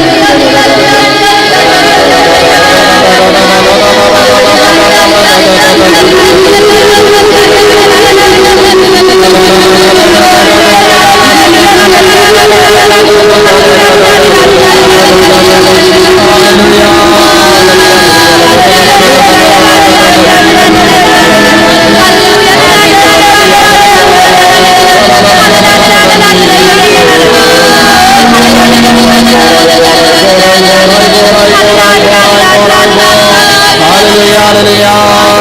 Jesus. Hallelujah, hallelujah, hallelujah.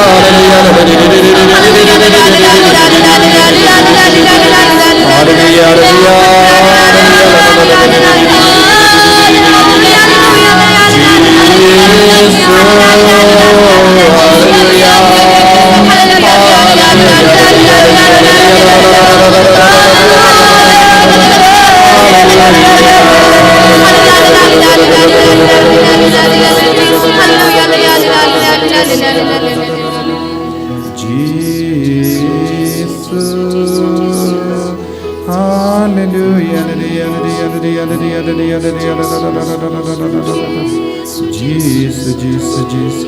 Jesus, Jesus,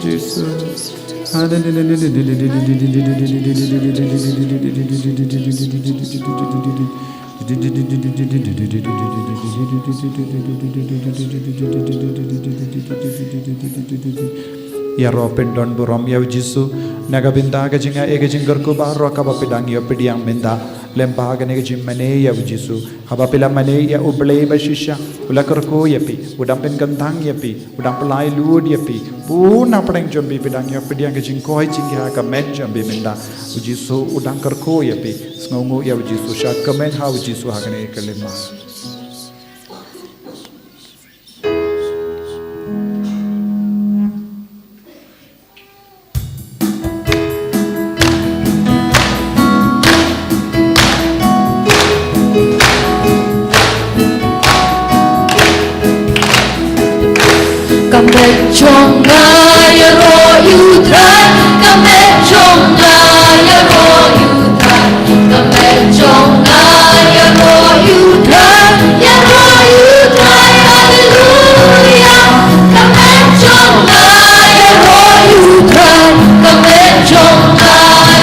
Jesus. Ïaroh phin don burom ïa u Jisu na ka bynta ka jingai ka jingkyrkhu baroh kaba phi dang ïoh pdiang mynta. Lem bha kane ka jingmane ïa u Jisu. Haba phi la mane ïa U Blei ba shisha, u la kyrkhu ïa phi, u dang pynkyntang ïa phi, u dang pyllait lut ïa phi. Bun na pdeng jong phi phi dang ïoh pdiang ka jingkoit jingkhiah ha ka met jong phi mynta. U Jisu u dang kyrkhu ïa phi. Sngewnguh ïa u Jisu, shah kmen ha u Jisu ha kane ka khyllipmat. Ka met jong nga ïaroh ïa u Trai, ka met jong nga ïaroh ïa u Trai, ka met jong nga ïaroh ïa u Trai, ïaroh ïa u Trai, haleluia. Ka met jong nga ïaroh ïa u Trai, ka met jong nga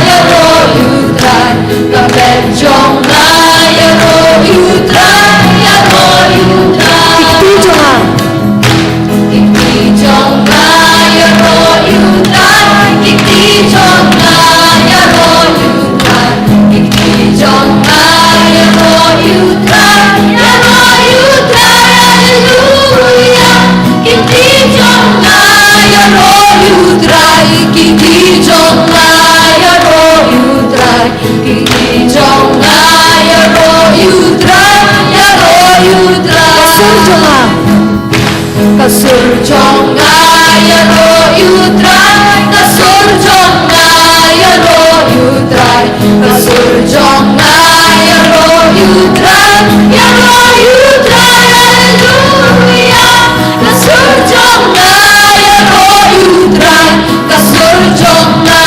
ïaroh ïa u Trai, ka met jong nga ïaroh ïa u Trai, ïaroh ïa u Trai. Ki kti jong nga. Ki kti jong nga ïaroh ïa u Trai, ki kti jong nga ïaroh ïa u Trai, ki kti jong nga ïaroh ïa u Trai, ïaroh ïa u Trai, haleluia. Ki kti jong nga ïaroh ïa u Trai, ki kti jong nga ïaroh ïa u Trai, ki kti jong nga ïaroh ïa u Trai, ïaroh ïa u Trai. Ka sur jong nga. Ka sur jong nga ïaroh ïa u Trai, ka sur jong nga ïaroh ïa u Trai, ka sur jong nga ïaroh ïa u Trai, ïaroh ïa u Trai, haleluia. Ka sur jong nga ïaroh ïa u Trai, ka sur jong nga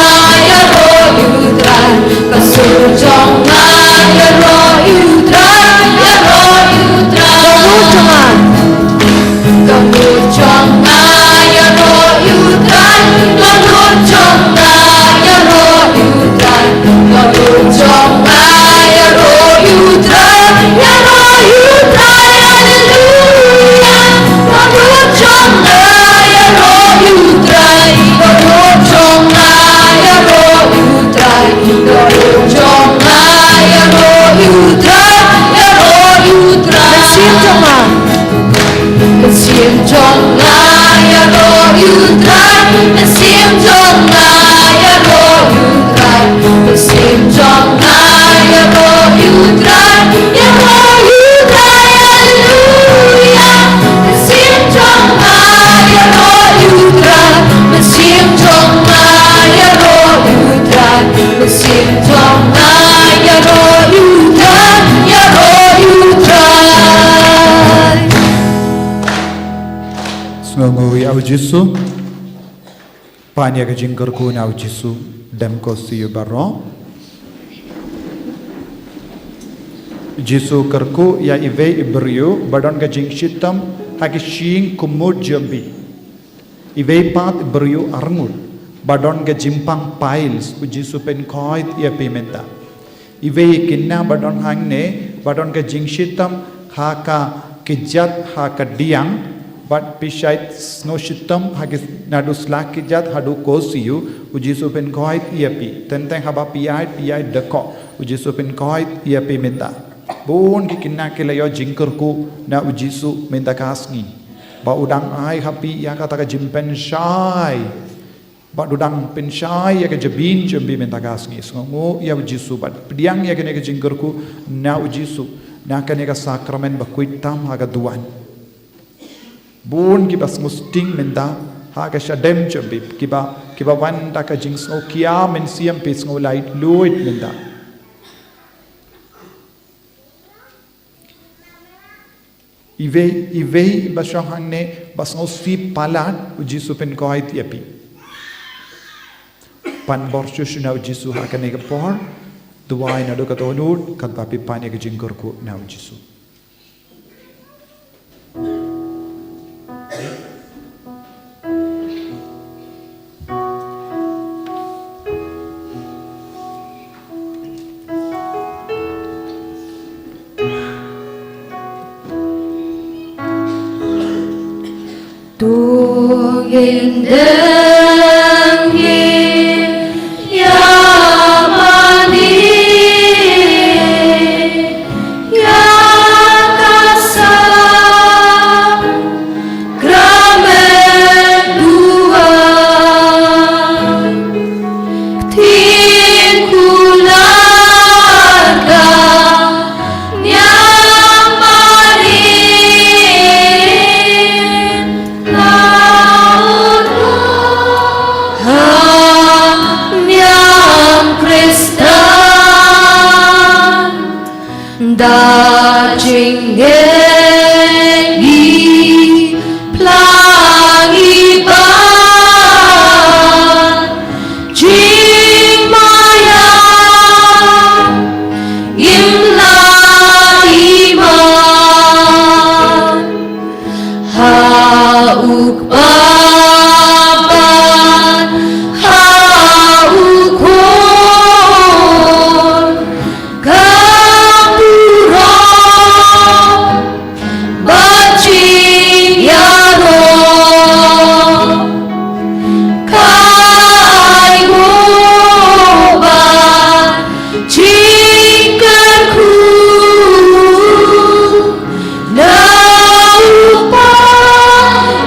ïaroh ïa u Trai, ka sur jong nga ïaroh ïa u Trai, ïaroh ïa u Trai. Ka nud jong nga. Ka nud jong nga ïaroh ïa u Trai, ka nud jong nga ïaroh ïa u Trai, ka nud jong nga ïaroh ïa u Trai, ïaroh ïa u Trai, Ïa u Jisu. Pan ïa ka jingkyrkhu na u Jisu. Dem ko siew baroh. Jisu kyrkhu ïa iwei i briew ba don ka jingshitom ha ki shyieng kumut jong phi. Iwei pat i briew arngut ba don ka jingpang piles, u Jisu pynkhuid ïa phi mynta. Iwei i khynnah ba don hangne ba don ka jingshitom ha ka kjat ha ka diang, bad phi shait sngewshitom ha ki naduh sla kjat haduh ko siew, u Jisu pynkhuid ïa phi. Teng teng haba phi ïaid, phi ïaid da kpoh, u Jisu pynkhuid ïa phi mynta. Bun ki khynnah ki la ïoh jingkyrkhu na u Jisu mynta ka sngi. Ba u dang ai ha phi ïa kata ka jingpynshai. Ba u dang pynshai ïa ka jabieng jong phi mynta ka sngi. Sngewnguh ïa u Jisu bad pdiang ïa kane ka jingkyrkhu na u Jisu na kane ka sakramen ba khuid tam ha ka duwan. Bun kiba sngewsting mynta ha ka shadem jong phi, kiba, kiba wan da ka jingsngew khia mynsiem, phi sngew laitluid mynta. Iwei, iwei ba shong hangne ba sngewsih palat, u Jisu pynkhuid ïa phi. Pan bor shuh shuh na u Jisu ha kane ka por. Duwai naduh ka dohnud katba phi pan ïa ka jingkyrkhu na u Jisu. To ngin dang ngin ïa mane ïa ka sakramen duwan. Ktien kular ka niam Maria, ka ut ha niam Khristan. Da jingngeit ngi phlang i ban jingmaïa ngim lah i man. Ha u Kpa bad ha u Khun ka burom bad jingïaroh, ka ainguh bad jingkyrkhu na u Kpa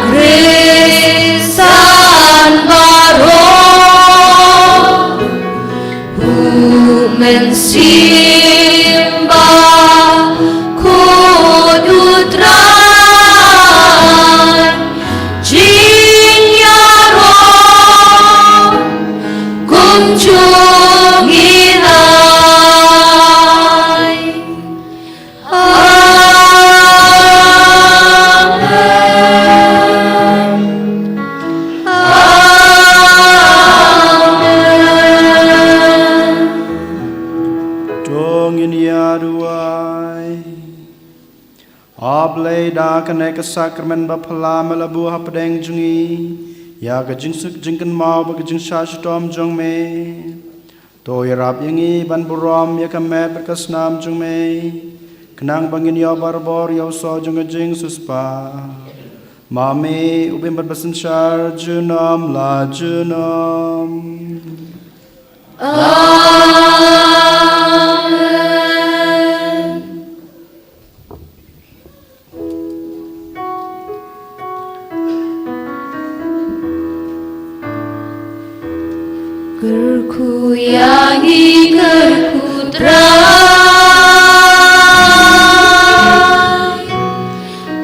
Khristan baroh. U Mynsiem Bakhuid U Trai, jingïaroh kumjuh ngin ai. Amen. Amen. To ngin ïa duwai. A Blei, da kane ka sakramen bapla me la buh hapdeng jong ngi ïa ka jingsuk jingkynmaw bad ka jingshah shitom jong me. To ïarap ïa ngi ban burom ïa ka met bad ka snam jong me, khnang ba ngin ïoh barabor ïa u soh jong ka jingsiewspah. Ma me, u bym bad basynshar junom la junom. Amen. Kyrkhu ïa ngi, kyrkhu Trai.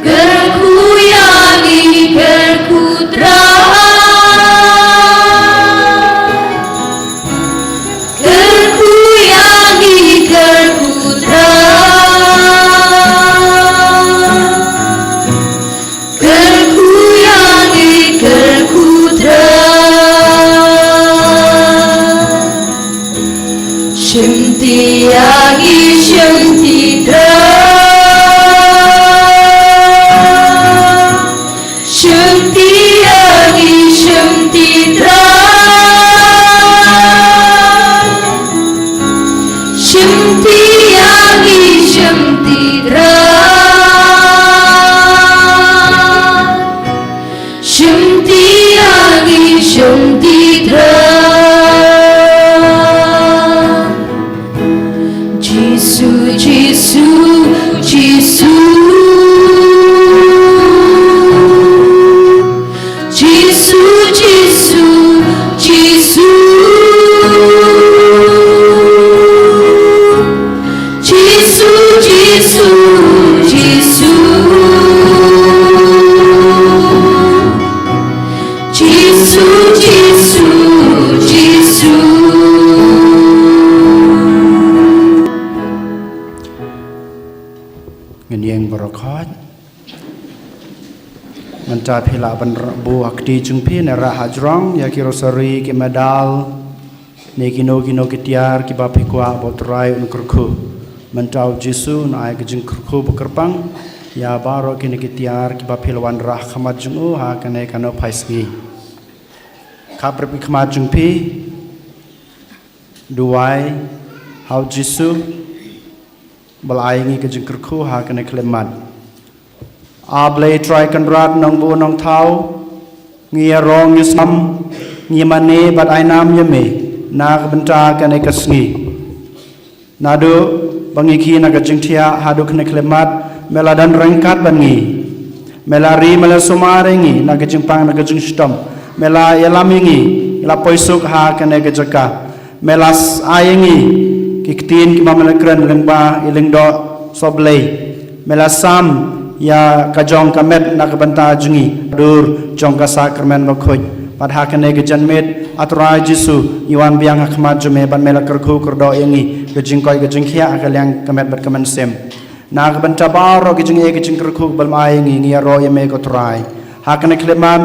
Kyrkhu ïa ngi, kyrkhu Trai. Kyrkhu ïa ngi, kyrkhu Trai. Kyrkhu ïa ngi, Tiang i shong ti dra. Jisu, Jisu, Jisu. Jisu, Jisu, Jisu. Jisu, Jisu, Jisu. Jisu, Jisu, Jisu. Ngin ïeng baroh khoit. Mynta phi lah ban buh ha kti jong phi ne rah ha jrong ïa ki rosary, ki medal, ne kino kino ki tiar kiba phi kwah ba U Trai un kyrkhu. Mynta U Jisu un ai ka jingkyrkhu ba kyrpang ïa baroh kine ki tiar kiba phi la wanrah ha khmat jong u ha kane ka nohphai sngi. Khap rep ki khmat jong phi, duwai ha U Jisu ba la ai ïa ngi ka jingkyrkhu ha kane ka khyllipmat. A Blei Trai Kynrad Nongbuh Nongthaw, ngi ïaroh ngi sam, ngi mane bad ai nam ïa me na ka bynta kane ka sngi. Naduh ba ngi khie na ka jingthiah haduh kane ka khyllipmat, me la don ryngkat bad ngi. Me la ri, me la sumar ïa ngi na ka jingpang, na ka jingshitom. Me la ïalam ïa ngi, ngi la poi suk ha kane ka jaka. Me la ai ïa ngi ki ktien kiba me la kren lyngba i Lyngdoh Sohblei. Me la sam ïa ka jong ka met na ka bynta jong ngi, dur jong ka Sakramen Bakhuid. Bad ha kane ka janmiet, A Trai Jisu, ngi wan biang ha khmat jong me bad me la kyrkhu kyrdoh ïa ngi ka jingkoit ka jingkhiah ha ka liang ka met bad ka mynsiem. Na ka bynta baroh ki jingeh ki jingkyrkhu ba me la ai ïa ngi, ngi ïaroh ïa me ko Trai. Ha kane ka khyllipmat,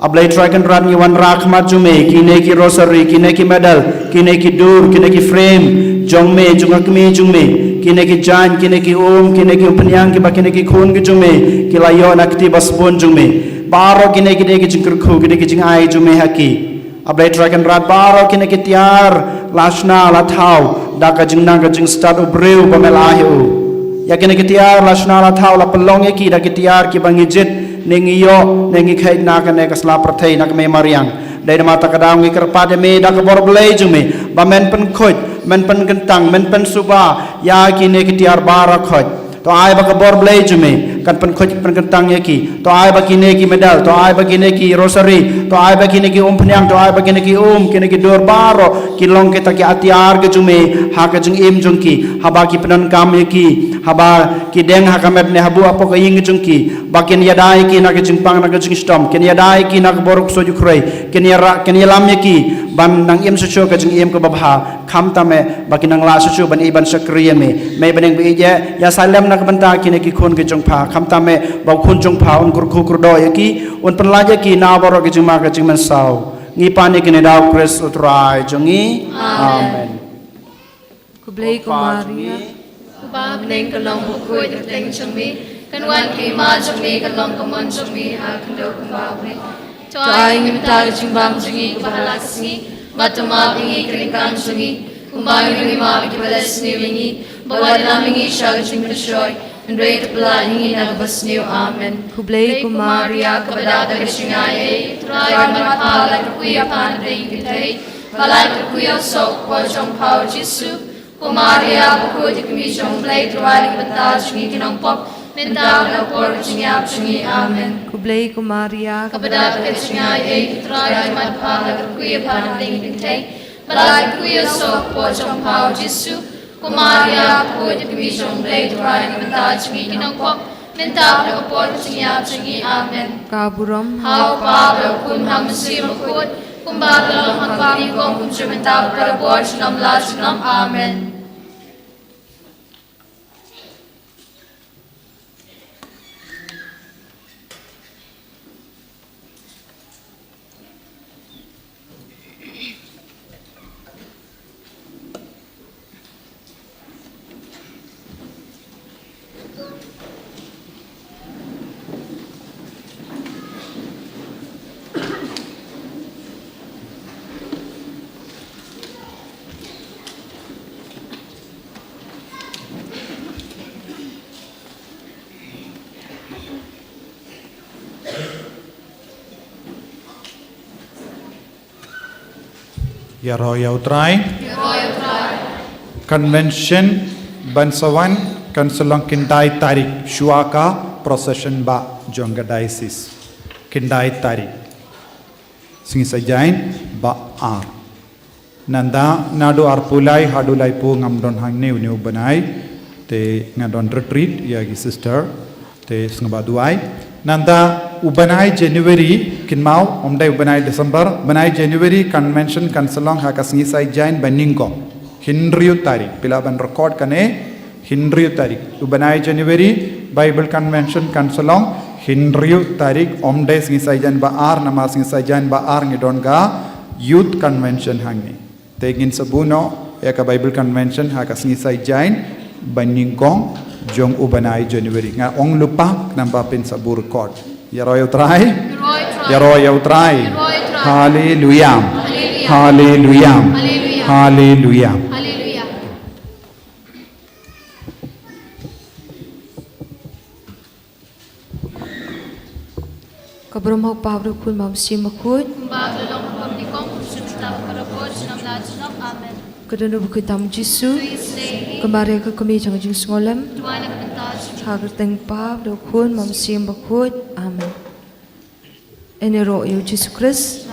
A Blei Trai Kynrad, ngi wanrah ha khmat jong me kine ki rosary, kine ki medal, kine ki dur, kine ki frame jong me, jong ka kmie jong me, kine ki jaiñ, kine ki um, kine ki umphniang kiba kine ki khun ki jong me ki la ïoh na ka kti ba sbun jong me. Baroh kine ki dei ki jingkyrkhu, ki dei ki jingai jong me ha ki. A Blei Trai Kynrad, baroh kine ki tiar la shna la thaw da ka jingnang ka jingstad u briew ba me la ai ha u. Ïa kine ki tiar la shna la thaw, la pynlong ïa ki da ki tiar kiba ngi jied ne ngi ïoh ne ngi kheit na kane ka sla pyrthei, na ka mei mariang. Dei namar kata ka daw ngi kyrpad ïa me da ka bor Blei jong me ba men pynkhuid, men pynkyntang, men pynsuba ïa kine ki tiar baroh khoit. To ai ba ka bor Blei jong me kan pynkhuid pynkyntang ïa ki. To ai ba kine ki medal, to ai ba kine ki rosary, to ai ba kine ki umphniang, to ai ba kine ki um, kine ki dur baroh kin long kita ki atiar ka jong me ha ka jingim jong ki, haba ki pyndonkam ïa ki, haba ki deng ha ka met ne hapoh ka ïing ka jong ki, ba kin ïada ïa ki na ka jingpang, na ka jingshitom, kin ïada ïa ki na ka bor u ksuid u khrei, kin ïarah, kin ïalam ïa ki ban nang im shuh shuh ka jingim kaba bha. Khamtam eh ba kin nang lah shuh shuh ban ïeit ban shakri ïa me. Me ba dang ba ïeit, ïa sa lem na ka bynta kine ki khun ki jong pha. Khamtam eh ba u khun jong pha un kyrkhu kyrdoh ïa ki, un pynlait ïa ki na baroh ki jingma ka jingmynsaw. Ngi pan ïa kine da U Khrist U Trai jong ngi. Amen. Amen. Khublei ko Maria. Ko Pa ha bneng, ka long bakhuid ha kyrteng jong me. Kan wan ka hima jong me, kan long ka mon jong me ha khyndew kumba ha bneng. To ai ngi mynta ka jingbam jong ngi kaba ha la ka sngi. Bad to map ïa ngi ki ryngkang jong ngi, kumba ngi ruh ngi map ïa kiba leh sniew ïa ngi. Bad wat ïalam ïa ngi sha ka jingpynshoi, hynrei to pynlait ïa ngi na kaba sniew. Amen. Khublei ko Maria, kaba dap da ka jingaiei, U Trai u don bad pha, la kyrkhu ïa pha hapdeng ki kynthei, bad la kyrkhu ïa u soh u kpoh jong pha U Jisu. Ko Maria bakhuid, ka kmie jong U Blei, to duwai ïa ngi ki bynta jong ngi ki nongpop, mynta bad ha ka por ka jingïap jong ngi. Amen. Khublei ko Maria, kaba dap da ka jingaiei, U Trai u don bad pha, la kyrkhu ïa pha hapdeng ki kynthei, bad la kyrkhu ïa u soh u kpoh jong pha U Jisu. Ko Maria bakhuid, ka kmie jong U Blei, to duwai ïa ngi ki bynta jong ngi ki nongpop, mynta bad ha ka por ka jingïap jong ngi. Amen. Ka burom ha U Kpa bad ha U Khun bad ha U Mynsiem Bakhuid, kumba ka long ha kaba nyngkong, kumjuh mynta bad barabor, junom la junom. Amen. Ïaroh ïa U Trai. Convention ban sa wan kan sa long khyndai tarik shuwa ka procession bah jong ka diocese. Khyndai tarik. Sngi Saitjaiñ bah ar. Nangta naduh arphew lai haduh laiphew ngam don hangne une u bnai. Te nga don retreat ïa ki sister. Te sngewbha duwai. Nangta u bnai January, kynmaw, ym dei u bnai December, bnai January convention kan sa long ha ka Sngi Saitjaiñ banyngkong. Hynriew tarik, phi lah ban record kane, hynriew tarik. U bnai January Bible convention kan sa long hynriew tarik, ym dei Sngi Saitjaiñ bah ar, namar Sngi Saitjaiñ bah ar ngi don ka youth convention hangne. Te ngin sa buh noh ïa ka Bible convention ha ka Sngi Saitjaiñ banyngkong jong u bnai January. Nga ong lypa namar phin sa buh record. Ïaroh ïa U Trai. Ïaroh ïa U Trai. Haleluya. Haleluya. Haleluya. Ka burom ha U Kpa bad U Khun bad U Mynsiem Bakhuid. Kumba ka la long ha kaba nyngkong, kumjuh ynda ka la bud, junom la junom. Amen. Ka dohnud bakhuid tam u Jisu. Ka Maria ka kmie jong ka jingsngewlem. Ha ka kyrteng U Kpa bad U Khun bad U Mynsiem Bakhuid. Amen. Ngin ïaroh ïa U Jisu Khrist.